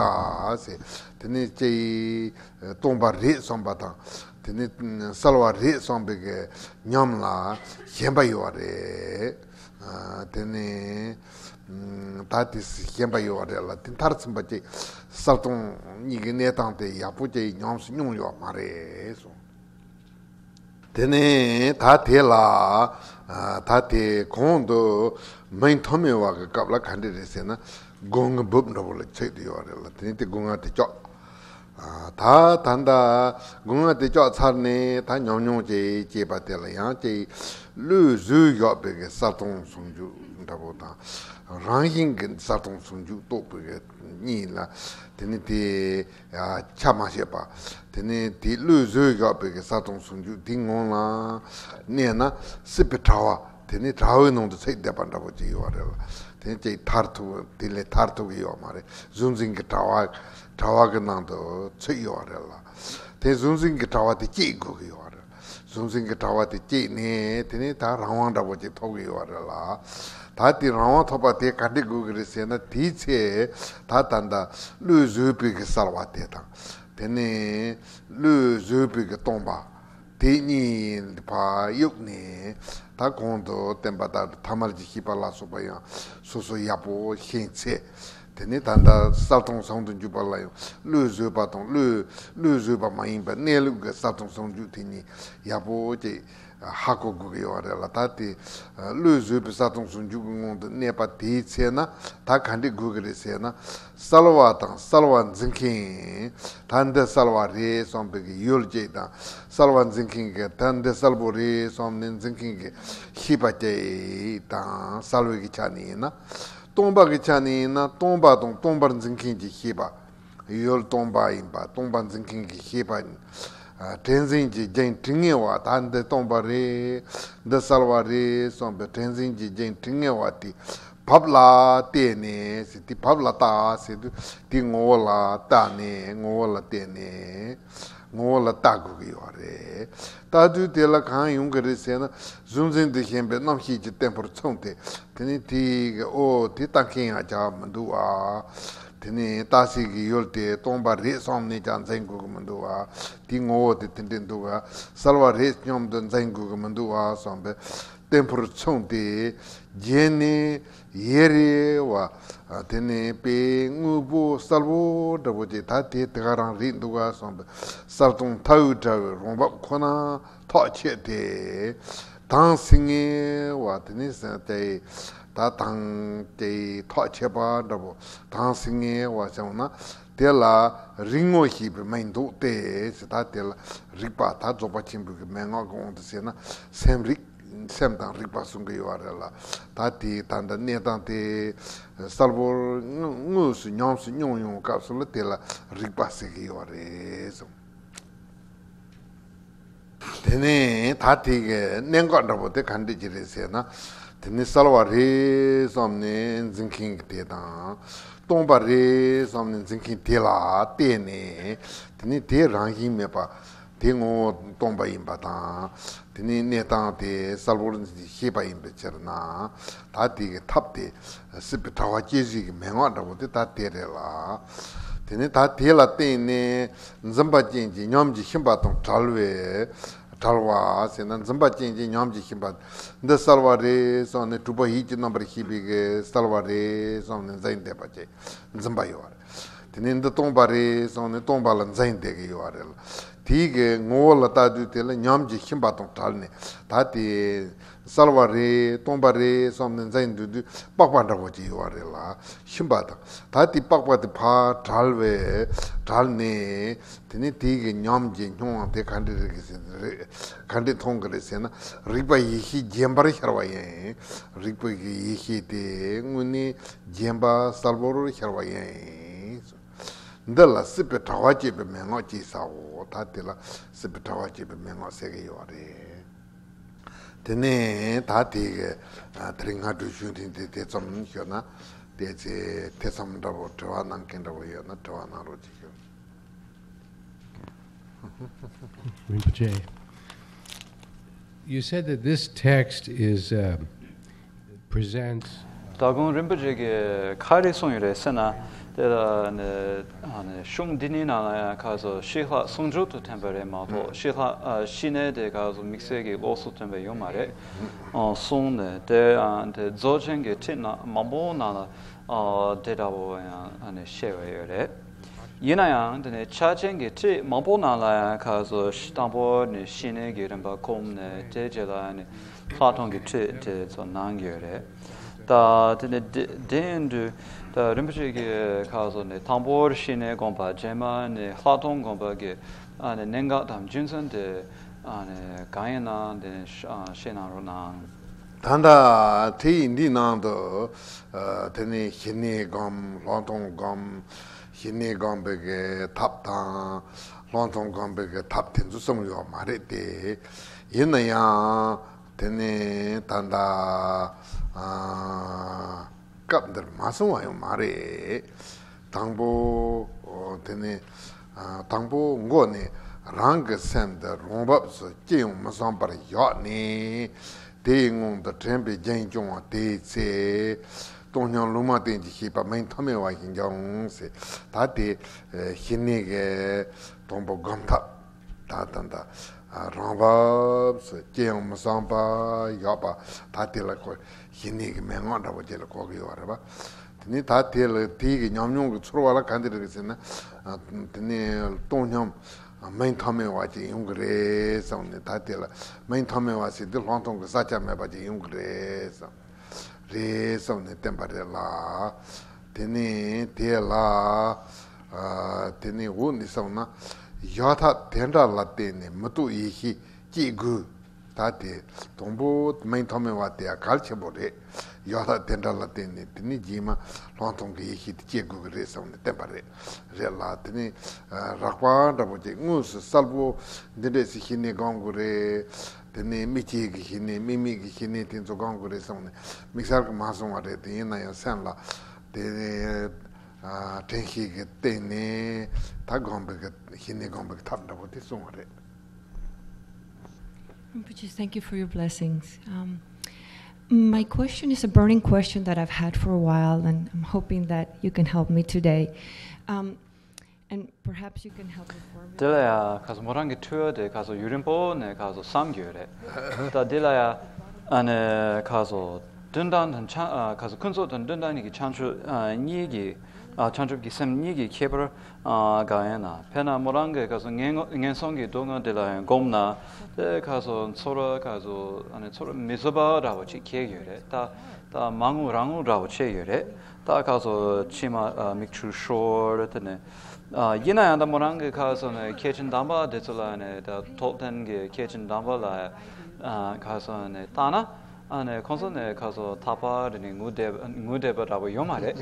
ཟེར། དེ་ནི་ཅི་སྟོང་པ་རེད་བསམ་པ་དང་། དེ་ནི་གསལ་བ་རེད་བསམ་པའི་གི་ཉམས་ལ་ཞེན་པ་ཡོད་རེད། ཨ། དེ་ནི། ད་དེ་ཞེན་པ་ཡོད་རེད་ལ། དེ་མཐར་ཕྱིན་པ་ཅིག་གསལ་སྟོང་གཉིས་ཀྱི་གནས་སྟངས་དེ་ཡག་པོ་ཅིག་ཉམས་སུ་མྱོང་ཡོད་མ་རེད་གསུངས། དེ་ནས་ད་དེ་ལ་ད་དེ་གོང་དུ་མིང་ཐོགས་མེད་པ་གི་སྐབས་ལ་ག་འདྲ་རེད་ཟེར་ན། སྒོ་ང་སྦུབ་འདྲ་པོ་ལ་ཚུད་དེ་ཡོད་རེད་ལ། དེ་ནས་དེ་སྒོ་ང་དེ་ལྕོགས། ད་ད་ལྟ་སྒོ་ང་དེ་ལྕོགས་ཚར་ནས་ད་ཉམས་མྱོང་ཅིག་སྐྱེས་པ་དེ་ལ་ཡང་ཅིག་བློས་བཟོས་བཞག་པའི་གི་གསལ་སྟོང་ཟུང་འཇུག་འདྲ་པོ་དང་། རང་བཞིན་གྱི་གསལ་སྟོང་ཟུང་འཇུག་རྟོགས་པའི་གི་གཉིས་ལ། དེ་ནི་དེ་ཆ་མ་ཤེས་པ། དེ་ནི་དེ་བློས་བཟོས་བཞག་པའི་གི་གསལ་སྟོང་ཟུང་འཇུག་དེའི་ངང་ལ་གནས་ན་སྲིད་པའི་དྲ་བ། དེ་ནི་དྲ་བའི་ནང་དུ་ཚུད་བསྡད་པ་འདྲ་པོ་ཅིག་ཡོད་རེད་ལ། དེ་ནི་ཅིག་ཐར་ཐུབ། དེ་ལས་ཐར་ཐུབ་ཀྱི་ཡོད་མ་རེད། གཟུང་འཛིན་གྱི་དྲ་བ། དྲ་བ་གི་ནང་དུ་ཚུད་ཡོད་རེད་ལ། དེ་གཟུང་འཛིན་གྱི་དྲ་བ་དེ་བཅད་དགོས་ཀྱི་ཡོད་རེད། གཟུང་འཛིན་གྱི་དྲ་བ་དེ་བཅད་ནས་དེ་ནི་ད་རང་དབང་འདྲ་པོ་ཅིག་ཐོབ་ཀྱི་ཡོད་རེད་ལ། ད་དེ་རང་དབང་ཐོབ་པ་དེ་ག་འདྲ་དགོས་ཀྱི་རེད་ཟེར་ན། དེའི་ཚེ་ད་ད་ལྟ་བློས་བཟོས་པའི་གི་གསལ་བ་དེ་དང་། དེ་ནི་བློས་བཟོས་པའི་གི་སྟོང་པ། དེ་གཉིས་ཕར་གཡུགས་ནས། ད་གོང་དུ་བསྟན་པ་ལྟར་ཐ་མལ་གྱི་ཤེས་པ་ལ་སོགས་པ་ཡང་སོ་སོ་ཡག་པོ་ཤེས་ཚེ། དེ་ནས་ད་ལྟ་གསལ་སྟོང་ཟུང་དུ་འཇུག་པ་ལ་ཡང་བློས་བཟོས་པ་དང་བློས་བློས་བཟོས་པ་མ་ཡིན་པའི་གནས་ལུགས་ཀྱི་གསལ་སྟོང་ཟུང་འཇུག་དེ་གཉིས་ཡག་པོ་ཅིག་ཧ་གོ་དགོས་ཀྱི་ཡོད་རེད་ལ། ད་དེ་བློས་བཟོས་པའི་གསལ་སྟོང་ཟུང་འཇུག་གི་ངང་དུ་གནས་པ་དེའི་ཚེ་ན་ད་ག་འདྲ་དགོས་ཀྱི་རེད་ཟེར་ན། གསལ་བ་དང་གསལ་བ་འཛིན་མཁན། ད་འདི་གསལ་བ་རེད་བསམ་པའི་གི་ཡུལ་གཅིག་དང་། གསལ་བ་འཛིན་མཁན་གྱིས་ད་འདི་གསལ་པོ་རེད་བསམ་ནས་འཛིན་མཁན་གྱི་ཤེས་པ་གཅིག་དང་། གསལ་བའི་གི་ཆ་ནས་ཡིན་ན། སྟོང་པ་གི་ཆ་ནས་ཡིན་ན། སྟོང་པ་དང་སྟོང་པར་འཛིན་མཁན་གྱི་ཤེས་པ། ཡུལ་སྟོང་པ་ཡིན་པ་སྟོང་པ་འཛིན་མཁན་གྱི་ཤེས་པ་ཡིན། ཨ། དྲན་འཛིན་གྱི་རྒྱན་དྲི་ངན་བ། ད་འདི་སྟོང་པ་རེད། འདི་གསལ་བ་རེད་བསམ་པའི་དྲན་འཛིན་གྱི་རྒྱན་དྲི་ངན་བ་དེ་བབ་ལ་བལྟས་ནས་ཟེར། དེ་བབ་ལ་བལྟ་ཟེར་དུས་དེ་ངོ་བོ་ལ་བལྟ་ནས། ངོ་བོ་ལ་བལྟས་ནས་ངོ་བོ་ལ་བལྟ་དགོས་ཀྱི་ཡོད་རེད། བལྟ་དུས་དེ་ལ་གང་ཡོང་གི་རེད་ཟེར་ན། གཟུང་འཛིན་དུ་ཞེན་པའི་རྣམ་ཤེས་ཀྱི་བརྟན་པོར་མཚུངས་ཏེ། དེ་ནི་དེ་གི་ཨོ་དེ་ལྟ་མཁན་ཡང་ཅང་མི་འདུག་ཨ། དེ་ནི་ལྟ་སའི་གི་ཡུལ་དེ་སྟོང་པ་རེད་བསམ་ནས་ཀྱང་འཛིན་དགོས་ཀྱི་མི་འདུག་ཨ། དེའི་ངོ་བོ་དེ་དེ་འདྲ་འདུག་ཨ། གསལ་བ་རེད་སྙམ་དུ་འཛིན་དགོས་ཀྱི་མི་འདུག་ཨ་བསམ་པའི་བརྟན་པོར་མཚུངས་ཏེ། རྒྱན་ནི་ཡེ་རེ་བ། དེ་ནི་དཔེ་དངོས་པོ་གསལ་པོ་འདྲ་པོ་ཅིག་ད་དེ་དེ་ག་རང་རེད་འདུག་ག་བསམ་པའི་གསལ་སྟོང་མཐའ་དབུས་བྲལ་བའི་རང་བབས་ཁོ་ན་ཐག་ཆོད་དེ། དྭངས་སིང་ངེ་བ་དེ་ནི་ཟེར་ཏེ། ད་དྭངས་ཏེ་ཐག་ཆོད་པ་འདྲ་པོ། དྭངས་སིང་ངེ་བ་བྱུང་ན་དེ་ལ་རིག་ངོ་ཞེས་པའི་མིང་འདོགས་ཏེ་ཟེར། ད་དེ་ལ་རིག་པ། ད་རྫོགས་པ་ཆེན་པོའི་གི་མན་ངག་གི་དབང་དུ་བྱས་ན་སེམས་རིག་སེམས་དང་རིག་པ་གསུང་གི་ཡོད་རེད་ལ། ད་དེའི་ད་ལྟ་གནས་སྟངས་དེ་གསལ་པོར་དངོས་སུ་ཉམས་སུ་མྱོང་ཡོང་སྐབས་སུ་ལ་དེ་ལ་རིག་པ་ཟེར་གི་ཡོད་རེད་གསུངས། དེ་ནས་ད་དེ་གི་གནད་འགག་འདྲ་པོ་དེ་ག་འདྲ་ཅིག་རེད་ཟེར་ན། དེ་ནི་གསལ་བ་རེད་བསམ་ནས་འཛིན་མཁན་གྱི་དེ་དང་། སྟོང་པ་རེད་བསམ་ནས་འཛིན་མཁན་དེ་ལ་བལྟས་ནས། དེ་ནི་དེ་རང་བཞིན་མེད་པ། དེ་ངོ་བོ་སྟོང་པ་ཡིན་པ་དང་། དེ་ནི་གནས་སྟངས་དེ་གསལ་པོར་ཤེས་པ་ཡིན་པའི་ཕྱིར་ན། ད་དེ་གི་ཐབས་དེ་སྲིད་པའི་དྲ་བ་བཅད་རིས་ཀྱི་མན་ངག་འདྲ་པོ་དེ་ད་དེ་རེད་ལ། དེ་ནི་ད་དེ་ལ་བརྟེན་ནས་འཛིན་པ་ཅན་གྱི་ཉམས་ཀྱི་ཤེས་པ་དང་བྲལ་བའི། བྲལ་བ་ཟེར་ན་འཛིན་པ་ཅན་གྱི་ཉམས་ཀྱི་ཤེས་པ། འདི་གསལ་བ་རེད་བསམ་ནས་དྲུག་པ་ཡིད་ཀྱི་རྣམ་པར་ཤེས་པའི་གི་གསལ་བ་རེད་བསམ་ནས་འཛིན་བསྡད་པ་ཅིག་འཛིན་པ་ཡོད་རེད། དེ་ནས་འདི་སྟོང་པ་རེད་བསམ་ནས་སྟོང་པ་ལ་འཛིན་བསྡད་ཀྱི་ཡོད་རེད་ལ། དེའི་གི་ངོ་བོ་ལ་ལྟ་དུས་དེ་ལ་ཉམས་ཀྱིས་ཤིན་པ་དང་བྲལ་ནས། ད་དེ་གསལ་བ་རེད་སྟོང་པ་རེད་བསམ་ནས་འཛིན་འདུག་དུས་པགས་པ་འདྲ་བོ་ཅིག་ཡོད་པ་རེད་ལ། ཤིན་པ་དང་། ད་དེ་པགས་པ་དེ་ཕར་བྲལ་བས་བྲལ་ནས། དེ་ནས་དེའི་གི་ཉམས་ཀྱི་སྙོང་བ་དེ་ག་འདྲ་རེད་གི་ཟེར་རེད། ག་འདྲ་མཐོང་གི་རེད་ཟེར་ན། རིག་པ་ཡེ་ཤེས་རྒྱན་པར་ཤར་བ་ཡིན། རིག་པའི་གི་ཡེ་ཤེས་དེ་དངོས་གནས་རྒྱན་པ་གསལ་པོར་ཤར་བ་ཡིན། འདི་ལ་སྲིད་པའི་དྲ་བ་བཅས་པའི་མན་ངག་ཅེས་ཟེརའོ། ད་དེ་ལ་སྲིད་པའི་དྲ་བ་བཅས་པའི་མན་ངག་ཟེར་གི་ཡོད་རེད། དེ་ནས་ད་དེ་གི་ཨ་དེ་རིང་སྔ་དྲོའི་ཆོས་ཐུན་དེ་དེ་ཙམ་ཞུས་ན། དེ་ཚེ་ཐེ་ཚོམ་འདྲ་བོ་དྲི་བ་གནང་མཁན་འདྲ་བོ་ཡོད་ན་དྲི་བ་གནང་རོགས་ཅེས་ཞུ། Rinpoche, you said that this text is, uh, presents ད་དགོང་རིན་པོ་ཆེ་གིས་ག་རེ་གསུངས་ཡོད་རེད་ཟེར་ན། དེ་ལ་ནི་ཨ་ནི་གཞུང་འདི་གཉིས་ནང་ལ་ཡང་ཁ་སོ་ཤེས་ལྷག་ཟུང་འཇུག་ཏུ་ཐོན་པ་རེད་མ་གཏོགས། ཤེས་ལྷག་ཨ་ཤེས་ནས་དེ་ཁ་སོ་དམིགས་བསལ་གྱི་ལོགས་སུ་ཐོན་པ་ཡོད་མ་རེད། ཨ་གསུངས་ནས་དེ་ཨ་དེ་རྫོགས་ཆེན་གྱི་ཁྲིད་ནང་མང་པོ་ནང་ལ་ཨ་དེ་འདྲ་བོ་ཡང་ཨ་ནི་བཤད་པ་ཡོད་རེད། ཡིན་ན་ཡང་དེ་ནས་ཕྱག་ཆེན་གྱི་ཁྲིད་མང་པོ་ནང་ལ་ཡང་ཁ་སོ་དང་པོ་ནས་ཤེས་ནས་ཀྱི་རིམ་པ་ཁོམ་ནས་དེ་རྗེས་ལ་ནི་ལྷག་མཐོང་གི་ཁྲིད་དེ་ཚོ་གནང་གི་ཡོད་རེད། ད་དེ་ནས་དེ་དེ་ཡིན་དུས་ད་རིན་པོ་ཆེ་གི་ཁ་སོ་ནས་དང་པོར་ཤེས་ནས་དགོངས་པ། རྗེས་མ་ནས་ལྷག་མཐོང་དགོངས་པ་གི་ཨ་ནི་གནད་འགག་དང་རྒྱུ་མཚན་དེ་ཨ་ནི་གང་ཡིན་ན་དེ་ནས་ཤ་ཤེས་གནང་རོགས་གནང་། ད་ལྟ་དེ་ཡིན་འདིའི་ནང་དུ་ཨ་དེ་ནས་ཞི་གནས་སྒོམ། ལྷག་མཐོང་སྒོམ། ཞི་གནས་སྒོམ་པའི་གི་ཐབས་དང་། ལྷག་མཐོང་སྒོམ་པའི་གི་ཐབས་དེ་ཚོ་གསུངས་ཡོད་མ་རེད་དེ། ཡིན་ན་ཡང་དེ་ནས་ད་ལྟ་ཨ་སྐབས་འདིར་མ་གསུངས་པ་ཡང་མ་རེད། དང་པོ་དེ་ནས་ཨ་དང་པོ་མགོ་ནས་རང་གི་སེམས་འདི་རང་བབས་སུ་ཅི་ཡང་མི་བསམ་པར་བཞག་ནས། དེའི་སྔོན་དུ་དྲན་པའི་རྒྱུན་སྐྱོང་བ་དེའི་ཚེ། སྟོང་སྙོམས་ལུང་མ་བསྟན་གྱིས་བཤད་པ་མིང་ཐོགས་མེད་པ་ཞིག་འབྱུང་ཟེར། ད་དེ་ཞི་གནས་ཀྱི་དང་པོ་སྒོམ་ཐབས། ད་ད་ད་རང་བབས་སུ་ཅི་ཡང་མི་བསམ་པ་བཞག་པ། ད་དེ་ལ་ཁོ་ཞི་གནས་ཀྱི་མན་ངག་འདྲ་པོ་ཅིག་ལ་གོ་གི་ཡོད་རེད་པ། དེ་ནས་ད་དེ་ལ་དེའི་གི་ཉམས་མྱོང་གི་ཚོར་བ་ལ་ག་འདྲ་རེད་ཟེར་ན། དེ་ནས་སྟོང་སྙོམས་མིང་ཐོགས་མེད་པ་ཅིག་ཡོང་གི་རེད་བསམ་ནས། ད་དེ་ལ་མིང་ཐོགས་མེད་པ་ཟེར་དུས་ལྷག་མཐོང་གི་ས་ཆ་མེད་པ་ཅིག་ཡོང་གི་རེད་བསམ། རེད་བསམ་ནས་བསྟན་པ་རེད་ལ། དེ་ནས་དེ་ལ་ཨ་དེ་ནས་འོག་ནས་བསམ་ན། བཞག་ཐབས་དེ་འདྲ་ལ་བརྟེན་ནས་མི་རྟོག་ཡེ་ཤེས་སྐྱེ་དགོས། ད་དེ་དང་པོ་མིང་ཐོགས་མེད་པ་དེ་ཡང་གལ་ཆེན་པོ་རེད། བཞག་ཐབས་དེ་འདྲ་ལ་བརྟེན་ནས་དེ་ནས་རྗེས་མ་ལྷག་མཐོང་གི་ཡེ་ཤེས་དེ་སྐྱེ་དགོས་ཀྱི་རེད་བསམ་ནས་བསྟན་པ་རེད། རེད་ལ། དེ་ནས་ཨ་རགས་པ་འདྲ་པོ་ཅིག་དངོས་སུ་གསལ་པོ་འདི་འདྲས་སུ་ཞི་གནས་སྒོམ་དགོས་རེད། དེ་ནས་དམིགས་བཅས་ཀྱི་ཞི་གནས། དམིགས་མེད་ཀྱི་ཞི་གནས་དེ་ཚོ་སྒོམ་དགོས་རེད་བསམ་ནས་དམིགས་བསལ་གྱི་མ་གསུངས་པ་རེད། དེ་ཡིན་ན་ཡང་སེམས་ལ་དེ་ནས་ཨ་དྲན་ཤེས་ཀྱི་སྟེང་ནས་ད་སྒོམ་པའི་གི་ཞི་གནས་སྒོམ་པའི་གི་ཐབས་འདྲ་པོ་དེ་གསུངས་པ་རེད། Rinpoche, thank you for your blessings. Um, my question is a burning question that I've had for a while, and I'm hoping that you can help me today. Um, and perhaps you can help me formulate. དེ་ལ་ཡ་ཁ་སོ་མོ་རང་གི་འཁྲུལ་བ་དེ་ཁ་སོ་ཡུན་རིང་པོ་ནས་ཁ་སོ་བསམ་གྱི་ཡོད་རེད། ད་འདི་ལ་ཡ་ཨ་ནི་ཁ་སོ་དོན་དམ་དང་ཆ་ཨ་ཁ་སོ་ཀུན་རྫོབ་དང་དོན་དམ་གཉིས་ཀྱི་བྱང་ཆུབ་ཨ་གཉིས་ཀྱི་ཨ་བྱང་ཆུབ་ཀྱི་སེམས་གཉིས་ཀྱི་ཁྱད་པར་ཨ་གང་ཡིན་ན། དཔེར་ན་མོ་རང་གི་ཁ་སོ་ངན་ངན་སོང་གི་སྡུག་བསྔལ་དེ་ལ་ཡང་བསྒོམས་ན། དེ་ཁ་སོ་ཚོར་བ་ཁ་སོ་ཨ་ནི་ཚོར་བ་མི་བཟོད་པ་འདྲ་བོ་ཅིག་སྐྱེ་ཡོད་རེད། ད་ད་མ་དངུལ་རང་དངུལ་འདྲ་བོ་ཆེ་ཡོད་རེད། ད་ཁ་སོ་མཆི་མ་ཨ་མིག་ཆུ་ཤོར། དེ་ནས་ཨ་ཡིན་ན་ཡང་ད་མོ་རང་གི་ཁ་སོ་ནས་མཁན་ཆེན་དམ་པ་དེ་ཚོ་ལ་ནས་ད་top ten གི་མཁན་ཆེན་དམ་པ་ལ་ཨ་ཁ་སོ་ནས་བལྟས་ན། ཨ་ནས་ཁོང་ཚོ་ནས་ཁ་སོ་ཐག་པ་རེ་ནས་ངུ་བསྡད་ངུ་བསྡད་པ་འདྲ་པོ་ཡོད་མ་རེད།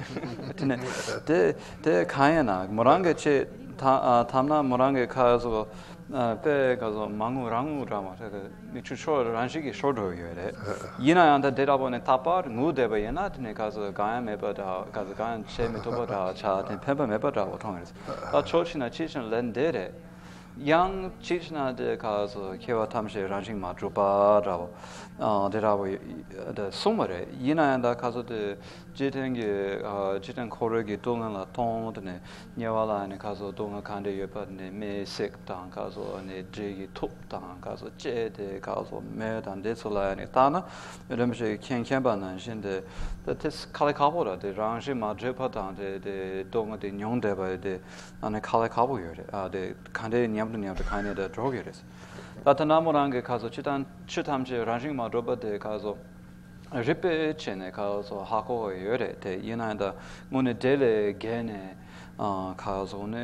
དེ་ནས་དེ་དེ་གང་ཡིན་ན་མོ་རང་གི་ཆེད་ཐ་ཨ་ཐ་ན་མོ་རང་གི་ཁ་སོ་ཨ་དཔེ་ཁ་སོ་མ་དངུལ་རང་དངུལ་འདྲ་མ་རེད། མིག་ཆུ་ཤོར་རང་བཞིན་གྱིས་ཤོར་འགྲོ་ཡོད་རེད། ཡིན་ན་ཡང་ད་དེ་འདྲ་པོ་ནས་ཐག་པ་ངུ་བསྡད་པ་ཡིན་ན། དེ་ནས་ཁ་སོ་གང་ཡང་མེད་པ་འདྲ། ཁ་སོ་གང་ཡང་བྱེད་མི་ཐུབ་པ་འདྲ་ཆགས། དེ་ཕན་པ་མེད་པ་འདྲ་པོ་མཐོང་ཡོད་རེད། ད་ཕྱོགས་གཅིག་ནས་ཅིའི་ཕྱིར་ལན་འདེབས་རེད། ཡང་གཅིག་བྱས་ན་དེ་ཁ་སོ་སྐྱེ་བ་ཐམས་ཅད་རང་བཞིན་མ་གྲུབ་པ་འདྲ་པོ་ཨ་དེ་འདྲ་པོ་དེ་གསུངས་པ་རེད། ཡིན་ན་ཡང་ད་ཁ་སོ་དེ་ འཇིག་རྟེན་གྱི་ཨ་འཇིག་རྟེན་འཁོར་བའི་གི་སྡུག་བསྔལ་ལ་ལྟུང་དེ་ནས་དམྱལ་བ་ལ་ནི་ཁ་སོ་སྡུག་བསྔལ་ག་འདྲ་ཡོད་པ་ནི་མེ་བསྲེགས་དང་ཁ་སོ་ནི་འདྲེ་གི་ཐུབ་དང་ཁ་སོ་ལྕེ་དེ་ཁ་སོ་མེ་དང་འདི་ཚོ་ལ་ནི་ལྟ་ན་རིན་པོ་ཆེ་མཁྱེན་མཁྱེན་པ་ནང་བཞིན་དེ་ད་དེ་ཁ་ལས་ཁག་པོ་ར་དེ་རང་བཞིན་མ་གྲུབ་པ་དང་དེ་དེ་སྡུག་བསྔལ་དེ་མྱོང་བསྡད་པ་དེ་ཨ་ནི་ཁ་ལས་ཁག་པོ་ཡོད་རེད། ཨ་དེ་ག་འདྲའི་ཉམས་དུ་ཉམས་དུ་ག་ནས་དེ་འགྲོ་གི་རེད། ད་ད་ན་མོ་རང་གི་ཁ་སོ་ཆོས་ཐམས་ཆོས་ཐམས་ཅད་རང་བཞིན་མ་གྲུབ་པ་དེ་ཁ་སོ། རིག་པའི་ཆ་ནས་ཁ་སོ་ཧ་གོ་བ་ཡོད་རེད་དེ། ཡིན་ན་ཡང་ད་དངོས་གནས་འདི་ལས་བརྒལ་ནས་ཨ་ཁ་སོ་ནས་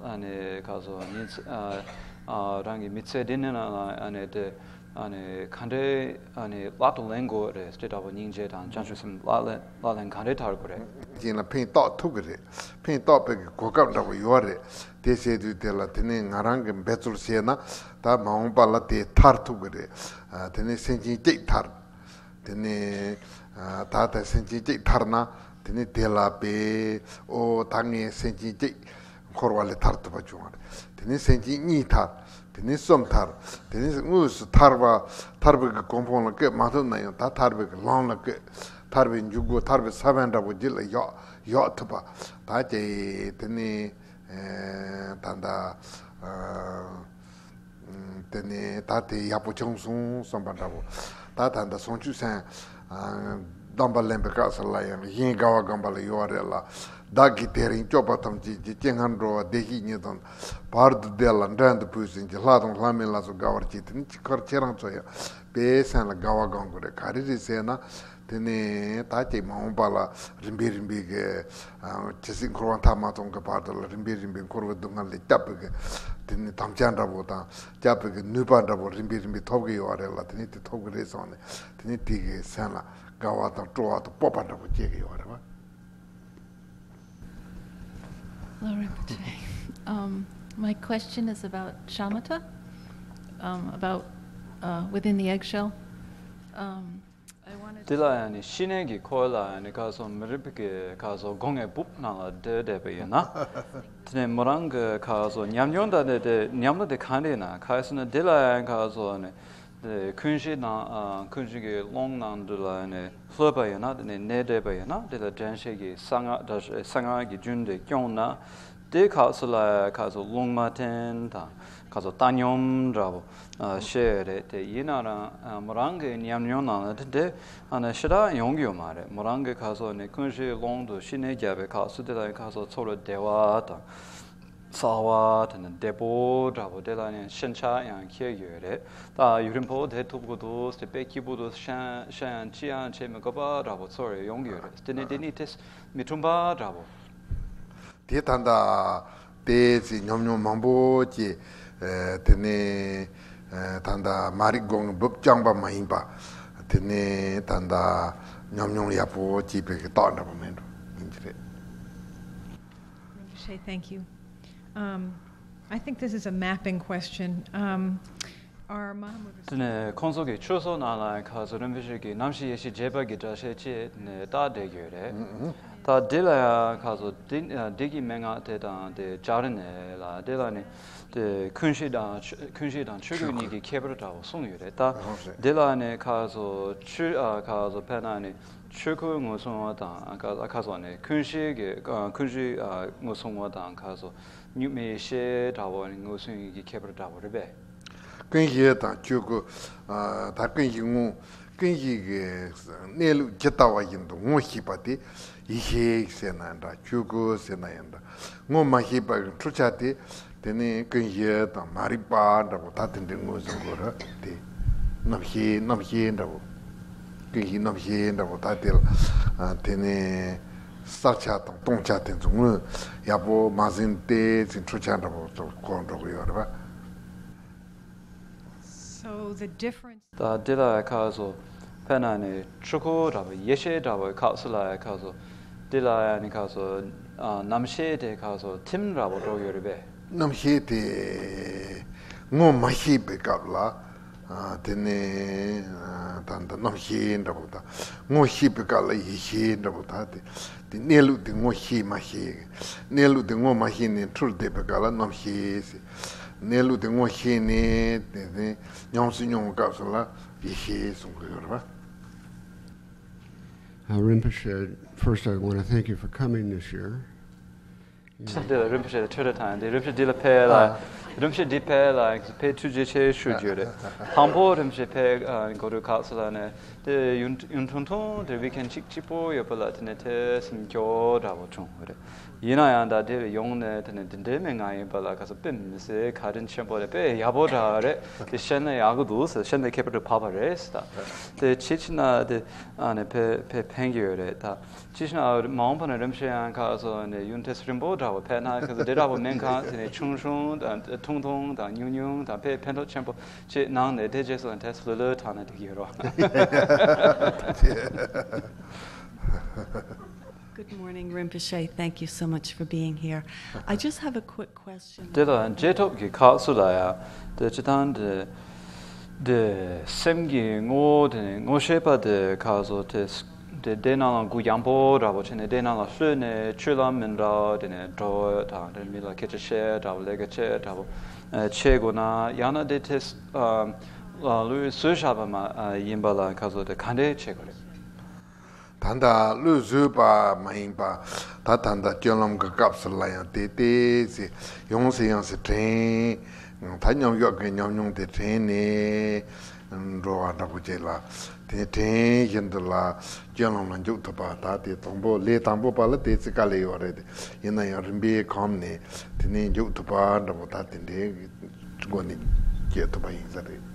ཨ་ནི་ཁ་སོ་ཉིན་ཚེ་ཨ་ཨ་རང་གི་མི་ཚེ་འདི་ནས་ལ་ཨ་ནི་དེ་ཨ་ནི་ག་འདྲའི་ཨ་ནི་ལག་ཏུ་ལེན་དགོས་རེད། དེ་འདྲ་བོ་སྙིང་རྗེ་དང་བྱང་ཆུབ་སེམས་ལག་ལེན་ལག་ལེན་ག་འདྲའི་ཐར་དགོས་རེད། ཅན་ལ་ཕན་ཐོགས་ཐུབ་ཀྱི་རེད། ཕན་ཐོགས་པའི་གི་གོ་སྐབས་འདྲ་བོ་ཡོད་རེད། དེ་བྱས་དུས་དེ་ལ་དེ་ནས་ང་རང་གི་འབད་རྩོལ་བྱས་ན་ད་མ་འོངས་པ་ལ་དེ་ཐར་ཐུབ་ཀྱི་རེད། ཨ་དེ་ནས་སེམས་ཅན་གཅིག་ཐར། དེ་ནས་ཨ་ད་ལྟ་སེམས་ཅན་གཅིག་ཐར་ན་དེ་ནས་དེ་ལ་པའི་ཨོ་ད་ངས་སེམས་ཅན་གཅིག་འཁོར་བ་ལས་ཐར་ཐུབ་པ་བྱུང་བ་རེད། དེ་ནས་སེམས་ཅན་གཉིས་ཐར། དེ་ནས་གསུམ་ཐར། དེ་ནས་དངོས་སུ་ཐར་བ་ཐར་པའི་གི་གོ་འཕང་ལ་བཀོད་མ་ཐུབ་ན་ཡང་ད་ཐར་པའི་གི་ལམ་ལ་བཀོད། ཐར་པའི་འཇུག་སྒོ་ཐར་པའི་ས་བོན་འདྲ་བོ་རྒྱུད་ལ་ཡོད་ཡོད་ཐུབ་པ། ད་ཀྱེ་དེ་ནས་ཨེ་ད་ལྟ་ཨ་དེ་ནས་ད་དེ་ཡག་པོ་བྱུང་སོང་བསམ་པ་འདྲ་བོ། ད་ད་ལྟ་བྱང་ཆུབ་སེམས་ཨ་གདམས་པ་ལེན་པའི་སྐབས་སུ་ལ་ཡང་གཞན་དགའ་བ་སྒོམ་པ་ལ་ཡོད་རེད་ལ། བདག་གིས་དེ་རིང་སྐྱོབ་པ་ཐམས་ཅད་ཀྱི། སྤྱན་སྔར་འགྲོ་བ་བདེ་གཤེགས་ཉིད་དང་། བར་དུ་བདེ་ལ་འགྲན་དུ་བུ་ཟིན་གྱི། ལྷ་དང་ལྷ་མིན་ལ་སོགས་དགའ་བར་གྱིས། དེ་ནི་ཁྱེད་ཁར་ཁྱེད་རང་ཚོ་ཡང་དཔེ་སེམས་ལ་དགའ་བ་སྒོམ་དགོས་རེད། ག་རེ་རེད་ཟེར་ན། དེ་ནས་ད་ཅིག་མ་འོངས་པ་ལ་རིམ་པས་རིམ་པས་ཀྱི་ཇི་སྲིད་འཁོར་བ་མཐའ་མ་སྟོངས་ཀྱི་བར་དུ་ལ་རིམ་པས་རིམ་པས་འཁོར་བའི་སྡུག་བསྔལ་ལས་སྐྱབས་པའི་གི་དེ་ནས་དམ་བཅའ་འདྲ་བོ་དང་སྐྱབས་པའི་གི་ནུས་པ་འདྲ་བོ་རིམ་པས་རིམ་པས་ཐོབ་ཀྱི་ཡོད་རེད་ལ། དེ་ནས་དེ་ཐོབ་ཀྱི་རེད་སོང་ནས་དེ་ནས་དེ་གི་སེམས་ལ་དགའ་བ་དང་སྤྲོ་བ་དང་སྤོབས་པ་འདྲ་བོ་སྐྱེ་གི་ཡོད་རེད་བ། Hello, Rinpoche. Um, my question is about shamatha, um, about uh, within the eggshell. Um, I wanted དེ་ལ་ཡང་ནི་ཤི་ནས་ཀྱི་འཁོར་ལ་ཡང་ནི་ཁ་སོ་མི་རིགས་ཀྱི་ཁ་སོ་སྒོ་ངའི་སྦུབས་ནང་ལ་བསྡད་བསྡད་པ་ཡིན་ན། དེ་ནས་མོ་རང་གི་ཁ་སོ་ཉམས་མྱོང་དང་དེ་དེ་ཉམས་ལ་དེ་གང་རེད་ན། ག་རེ་ཟེར་ན་དེ་ལ་ཡང་ཁ་སོ་ནི་དེ་ཁུན་ཤི་དང་ཁུན་ཤི་གི་རླུང་ནང་དུ་ལ་ཡང་ནི་ལྷོད་པ་ཡིན་ན། དེ་ནས་ནད་འདྲེས་པ་ཡིན་ན་དེ་ལ་དྲན་ཤེས་ཀྱི་གསང་སྔགས་གསང་སྔགས་ཀྱི་རྒྱུན་དེ་སྐྱོང་ན། དེ་ཁ་སོ་ལ་ཁ་སོ་རླུང་མ་བསྟན་དང་ཁ་སོ་བཏང་སྙོམས་འདྲ་བོ་ཨ་བཤད་ཡོད་རེད་དེ། ཡིན་ན་རང་ཨ་མོ་རང་གི་ཉམས་མྱོང་ནང་ལ་དེ་འདྲ་ཨ་ནི་ཞེ་དྲག་ཡོང་གི་ཡོད་མ་རེད། མོ་རང་གི་ཁ་སོ་ནི་ཀུན་གཞིའི་ཀློང་དུ་ཤི་ནས་བརྒྱབ་པའི་ཁ་སོ་དེ་ལ་ཁ་སོ་ཚོར་བ་བདེ་བ་དང་གསལ་བ་དེ་ནི་བདེ་པོ་འདྲ་བོ་དེ་ལ་ནི་ཞེན་ཆགས་ཡང་སྐྱེ་གི་ཡོད་རེད། ད་ཡུན་རིང་པོ་བསྡད་ཐུབ་དགོས་འདུག་ཟེར་དཔེ་སྐྱིད་པོ་འདུག་ཤན་ཤན་ཡང་ཅི་ཡང་བྱེད་མི་དགོས་པ་འདྲ་བོ་ཚོར་ཡོང་གི་ཡོད་རེད། དེ་ནི་དེ་ནི་དེ་མི་འཁྲུངས་པ་འདྲ་བོ། དེ་ད་ལྟ་དེ་ཚེ་ཉམས་མྱོང་མང་པོ་སྐྱེས། ཨ་དེ་ནས་ཨ་ད་ལྟ་མ་རིག་སྒོ་ངའི་སྦུབས་རྐྱང་པ་མ་ཡིན་པ། དེ་ནས་ད་ལྟ་ཉམས་མྱོང་ཡག་པོ་སྐྱེས་པའི་གི་རྟགས་འདྲ་པོ་མིན་འགྲོ་ཡིན་གྱི་རེད། Rinpoche, thank you. Um, I think this is a mapping question. Um, དེ་ནས་ཁོང་ཚོ་གི་ཆོས་ཚོགས་ནང་ལ་ཁ་སོ་རིན་པོ་ཆེ་གི་རྣམ་ཤེས་ཡེ་ཤེས་རྒྱས་པ་གི་སྒྲ་བཤད་ཅེས་ནས་རྟགས་བསྡད་ཡོད་རེད། ད་འདི་ལ་ཡང་ཁ་སོ་འདི་འདི་གི་མན་ངག་དེ་དང་དེ་སྦྱར་ནས་ལ་འདི་ལ་ནི་དེ་ཀུན་གཞི་དང་ཆོས་ཀུན་གཞི་དང་ཆོས་སྐུ་གཉིས་ཀྱི་ཁྱད་པར་འདྲ་བོ་གསུངས་ཡོད་རེད། ད་འདི་ལ་ནི་ཁ་སོ་ཆོས་ཁ་སོ་དཔེར་ན་ནི་ཆོས་སྐུ་ངོས་བཟུང་བ་དང་ཁ་སོ་ནི་ཀུན་གཞི་གི་ཀུན་གཞི་ངོས་བཟུང་བ་དང་ཁ་སོ་གཉུག་མའི་ཤེས་འདྲ་བོ་ནི་ངོས་བཟུང་ཡིན་གྱི་ཁྱད་པར་འདྲ་བོ་རེད་པས། ཀུན་གཞི་དང་ཆོས་སྐུ། ཨ་ད་ཀུན་གཞི་ངོ་། ཀུན་གཞི་གི་གནས་ལུགས་ཇི་ལྟ་བ་བཞིན་དུ་ངོ་ཤེས་པ་དེ་ཡེ་ཤེས་ཟེར་ན་འདྲ། ཆོས་སྐུ་ཟེར་ན་ཡང་འདྲ། ངོ་མ་ཤེས་པ་གི་འཁྲུལ་ཆ་དེ་དེ་ནི་ཀུན་གཞི་དང་མ་རིག་པ་འདྲ་པོ་ད་དེ་འདྲའི་ངོས་བཟུང་དགོས་རེད་དེ། རྣམ་ཤེས་རྣམ་ཤེས་འདྲ་པོ། ཀུན་གཞི་རྣམ་ཤེས་འདྲ་པོ་ད་དེ་ལ་ཨ་དེ་ནི་བསགས་ཆ་དང་སྟོང་ཆ་དེ་ཚོ་ངོས་ཡག་པོ་མ་ཟིན་ཏེ་ཚེ་འཁྲུལ་ཆ་འདྲ་པོ་ཚོ་གོ་འགྲོ་གི་ཡོད་རེད་པ། So the difference. ད་འདི་ལ་ཁ་སོ་དཔེར་ན་ནི་ཆོས་སྐུ་འདྲ་བ་ཡེ་ཤེས་འདྲ་བའི་ཁ་སོ་ལ་ཁ་སོ་འདི་ལ་ཡང་ནི་ཁ་སོ་ཨ་རྣམ་ཤེས་དེ་ཁ་སོ་ཐིམ་འདྲ་བོ་འགྲོ་ཡོད་རེད་པས། རྣམ་ཤེས་དེ་ངོ་མ་ཤེས་པའི་སྐབས་ལ་ཨ་དེ་ནི་ཨ་ད་ད་རྣམ་ཤེས་འདྲ་བོ་དང་ངོ་ཤེས་པའི་སྐབས་ལ་ཡེ་ཤེས་འདྲ་བོ་ད་དེ། དེ་གནས་ལུགས་དེ་ངོ་ཤེས་མ་ཤེས། གནས་ལུགས་དེ་ངོ་མ་ཤེས་ནས་འཁྲུལ་བསྡད་པའི་སྐབས་ལ་རྣམ་ཤེས་ཟེར། གནས་ལུགས་དེ་ངོ་ཤེས་ནས་དེ་ནས་ཉམས་སུ་མྱོང་བའི་སྐབས་སུ་ལ་ཡེ་ཤེས་གསུང་གི་ཡོད་རེད་པ། Uh, Rinpoche, first I want to thank you for coming this year. ཕྱི་ཟླ་འདི་ལ་རིན་པོ་ཆེ་དང་འཕྲད་རེས་དང་འདི་རིན་པོ་ཆེ་འདི་ལ་ཕེབས་ལ། རིན་པོ་ཆེ་འདི་ཕེབས་ལ་ཕེབས་ཐུགས་རྗེ་ཆེ་ཞུ་རྒྱུ་རེད། དང་པོ་རིན་པོ་ཆེ་ཕེབས་གོ་རུ་ཁག་སུ་ལ་ནས་དེ་ཡུན་ཡུན་ཐུང་ཐུང་དེ་weekend་གཅིག་གཅིག་པོ་ཡོད་པ་ལ་དེ་ནས་དེ་སེམས་སྐྱོ་འདྲ་བོ་བྱུང་བ་རེད། ཡིན་ན་ཡང་ད་དེ་ཡོང་ནས་དེ་ནས་འདི་འདྲའི་མི་ང་ཡིན་པ་ལ་ག་ཚོད་དཔེ་མི་སྲིད་བཀའ་དྲིན་ཆེན་པོ་རེད། དཔེ་ཡག་པོ་འདྲ་རེད། དེ་བཤད་ན་ཡག་གི་འདུག་ཟེར། བཤད་ན་ཁྱད་པར་དུ་བབས་པ་རེད་ཟེར། ད་དེ་ཕྱི་ཕྱི་ན་དེ་ཨ་ནས་ཕེ་ཕེ་ཕན་གྱི་ཡོད་རེད་ད། ཅི་ཞིག་ན་མ་འོངས་པ་ན་རིམ་བཞིན་ཡང་ཁ་སོ་ནས་ཡུན་ཐེངས་རིང་པོ་འདྲ་བོ་ཕེབས་ན་ཁ་སོ་དེ་འདྲ་བོ་སྨན་ཁང་དེ་ནས་ཆུང་ཆུང་དང་ཐུང་ཐུང་དང་ཉུང་ཉུང་དང་ཕེ་ཕན་ཐོགས་ཆེན་པོ་ཅིག་གནང་ནས་དེ་རྗེས་སུ་ཐེངས་ལྷོད་ལྷོད་དྲགས་ནས་འགྲིག་ཡོད་རོགས། Good morning, Rinpoche. Thank you so much for being here. I just have a quick question. དེ་དང་རྗེས་ཐོབ་ཀྱི་ཁག་སུ་ལ་ཡང་དེ་སྤྱི་བཏང་དེ་དེ་སེམས་ཀྱི་ངོ་བོ་དེ་ངོ་ཤེས་པ་དེ་ཁག་སོ་དེ་དེ་དེ་ནང་ལ་གུ་ཡངས་པོ་འདྲ་པོ་བྱས་ནས་དེ་ནང་ལ་ལྷོད་ནས་ཆོས་ལ་མི་འདྲ་དེ་ནས་འགྲོ་འོས་དང་དེ་མི་ལ་སྐད་ཆ་བཤད་འདྲ་པོ་ལས་ཀ་བྱེད་འདྲ་པོ་བྱེད་དགོས་ན་ཡང་ན་དེ་དེ་ལུས་བཟོས་བཞག་པ་མ་ཡིན་པ་ལ་ཁག་སོ་དེ་ག་འདྲས་བྱེད་དགོས་རེད། ད་ལྟ་བློས་བཟོས་པ་མ་ཡིན་པ། ད་ད་ལྟ་སྤྱོད་ལམ་གྱི་སྐབས་སུ་ལ་ཡང་དེ་ལྟས་ཟེར་ཡོང་སེ་ཡོང་སེ་དྲན། ད་མཉམ་ཞུགས་ཀྱི་ཉམས་མྱོང་དེ་དྲན་ནས་འགྲོ་བ་འདྲ་པོ་བྱས་ལ། དེ་དྲན་བཞིན་དུ་ལ་སྤྱོད་ལམ་ལ་འཇུག་ཐུབ་པ་ད་དེ་དང་པོ་ལས་དང་པོ་པ་ལ་དེ་ཚེ་དཀའ་ལས་ཡོད་རེད། ཡིན་ན་ཡང་རིམ་པས་གོམས་ནས་དེ་ནས་འཇུག་ཐུབ་པ་འདྲ་པོ་ད་དེ་འདྲའི་སྒོ་ནས་སྐྱེ་ཐུབ་པ་ཡིན་ས་རེད།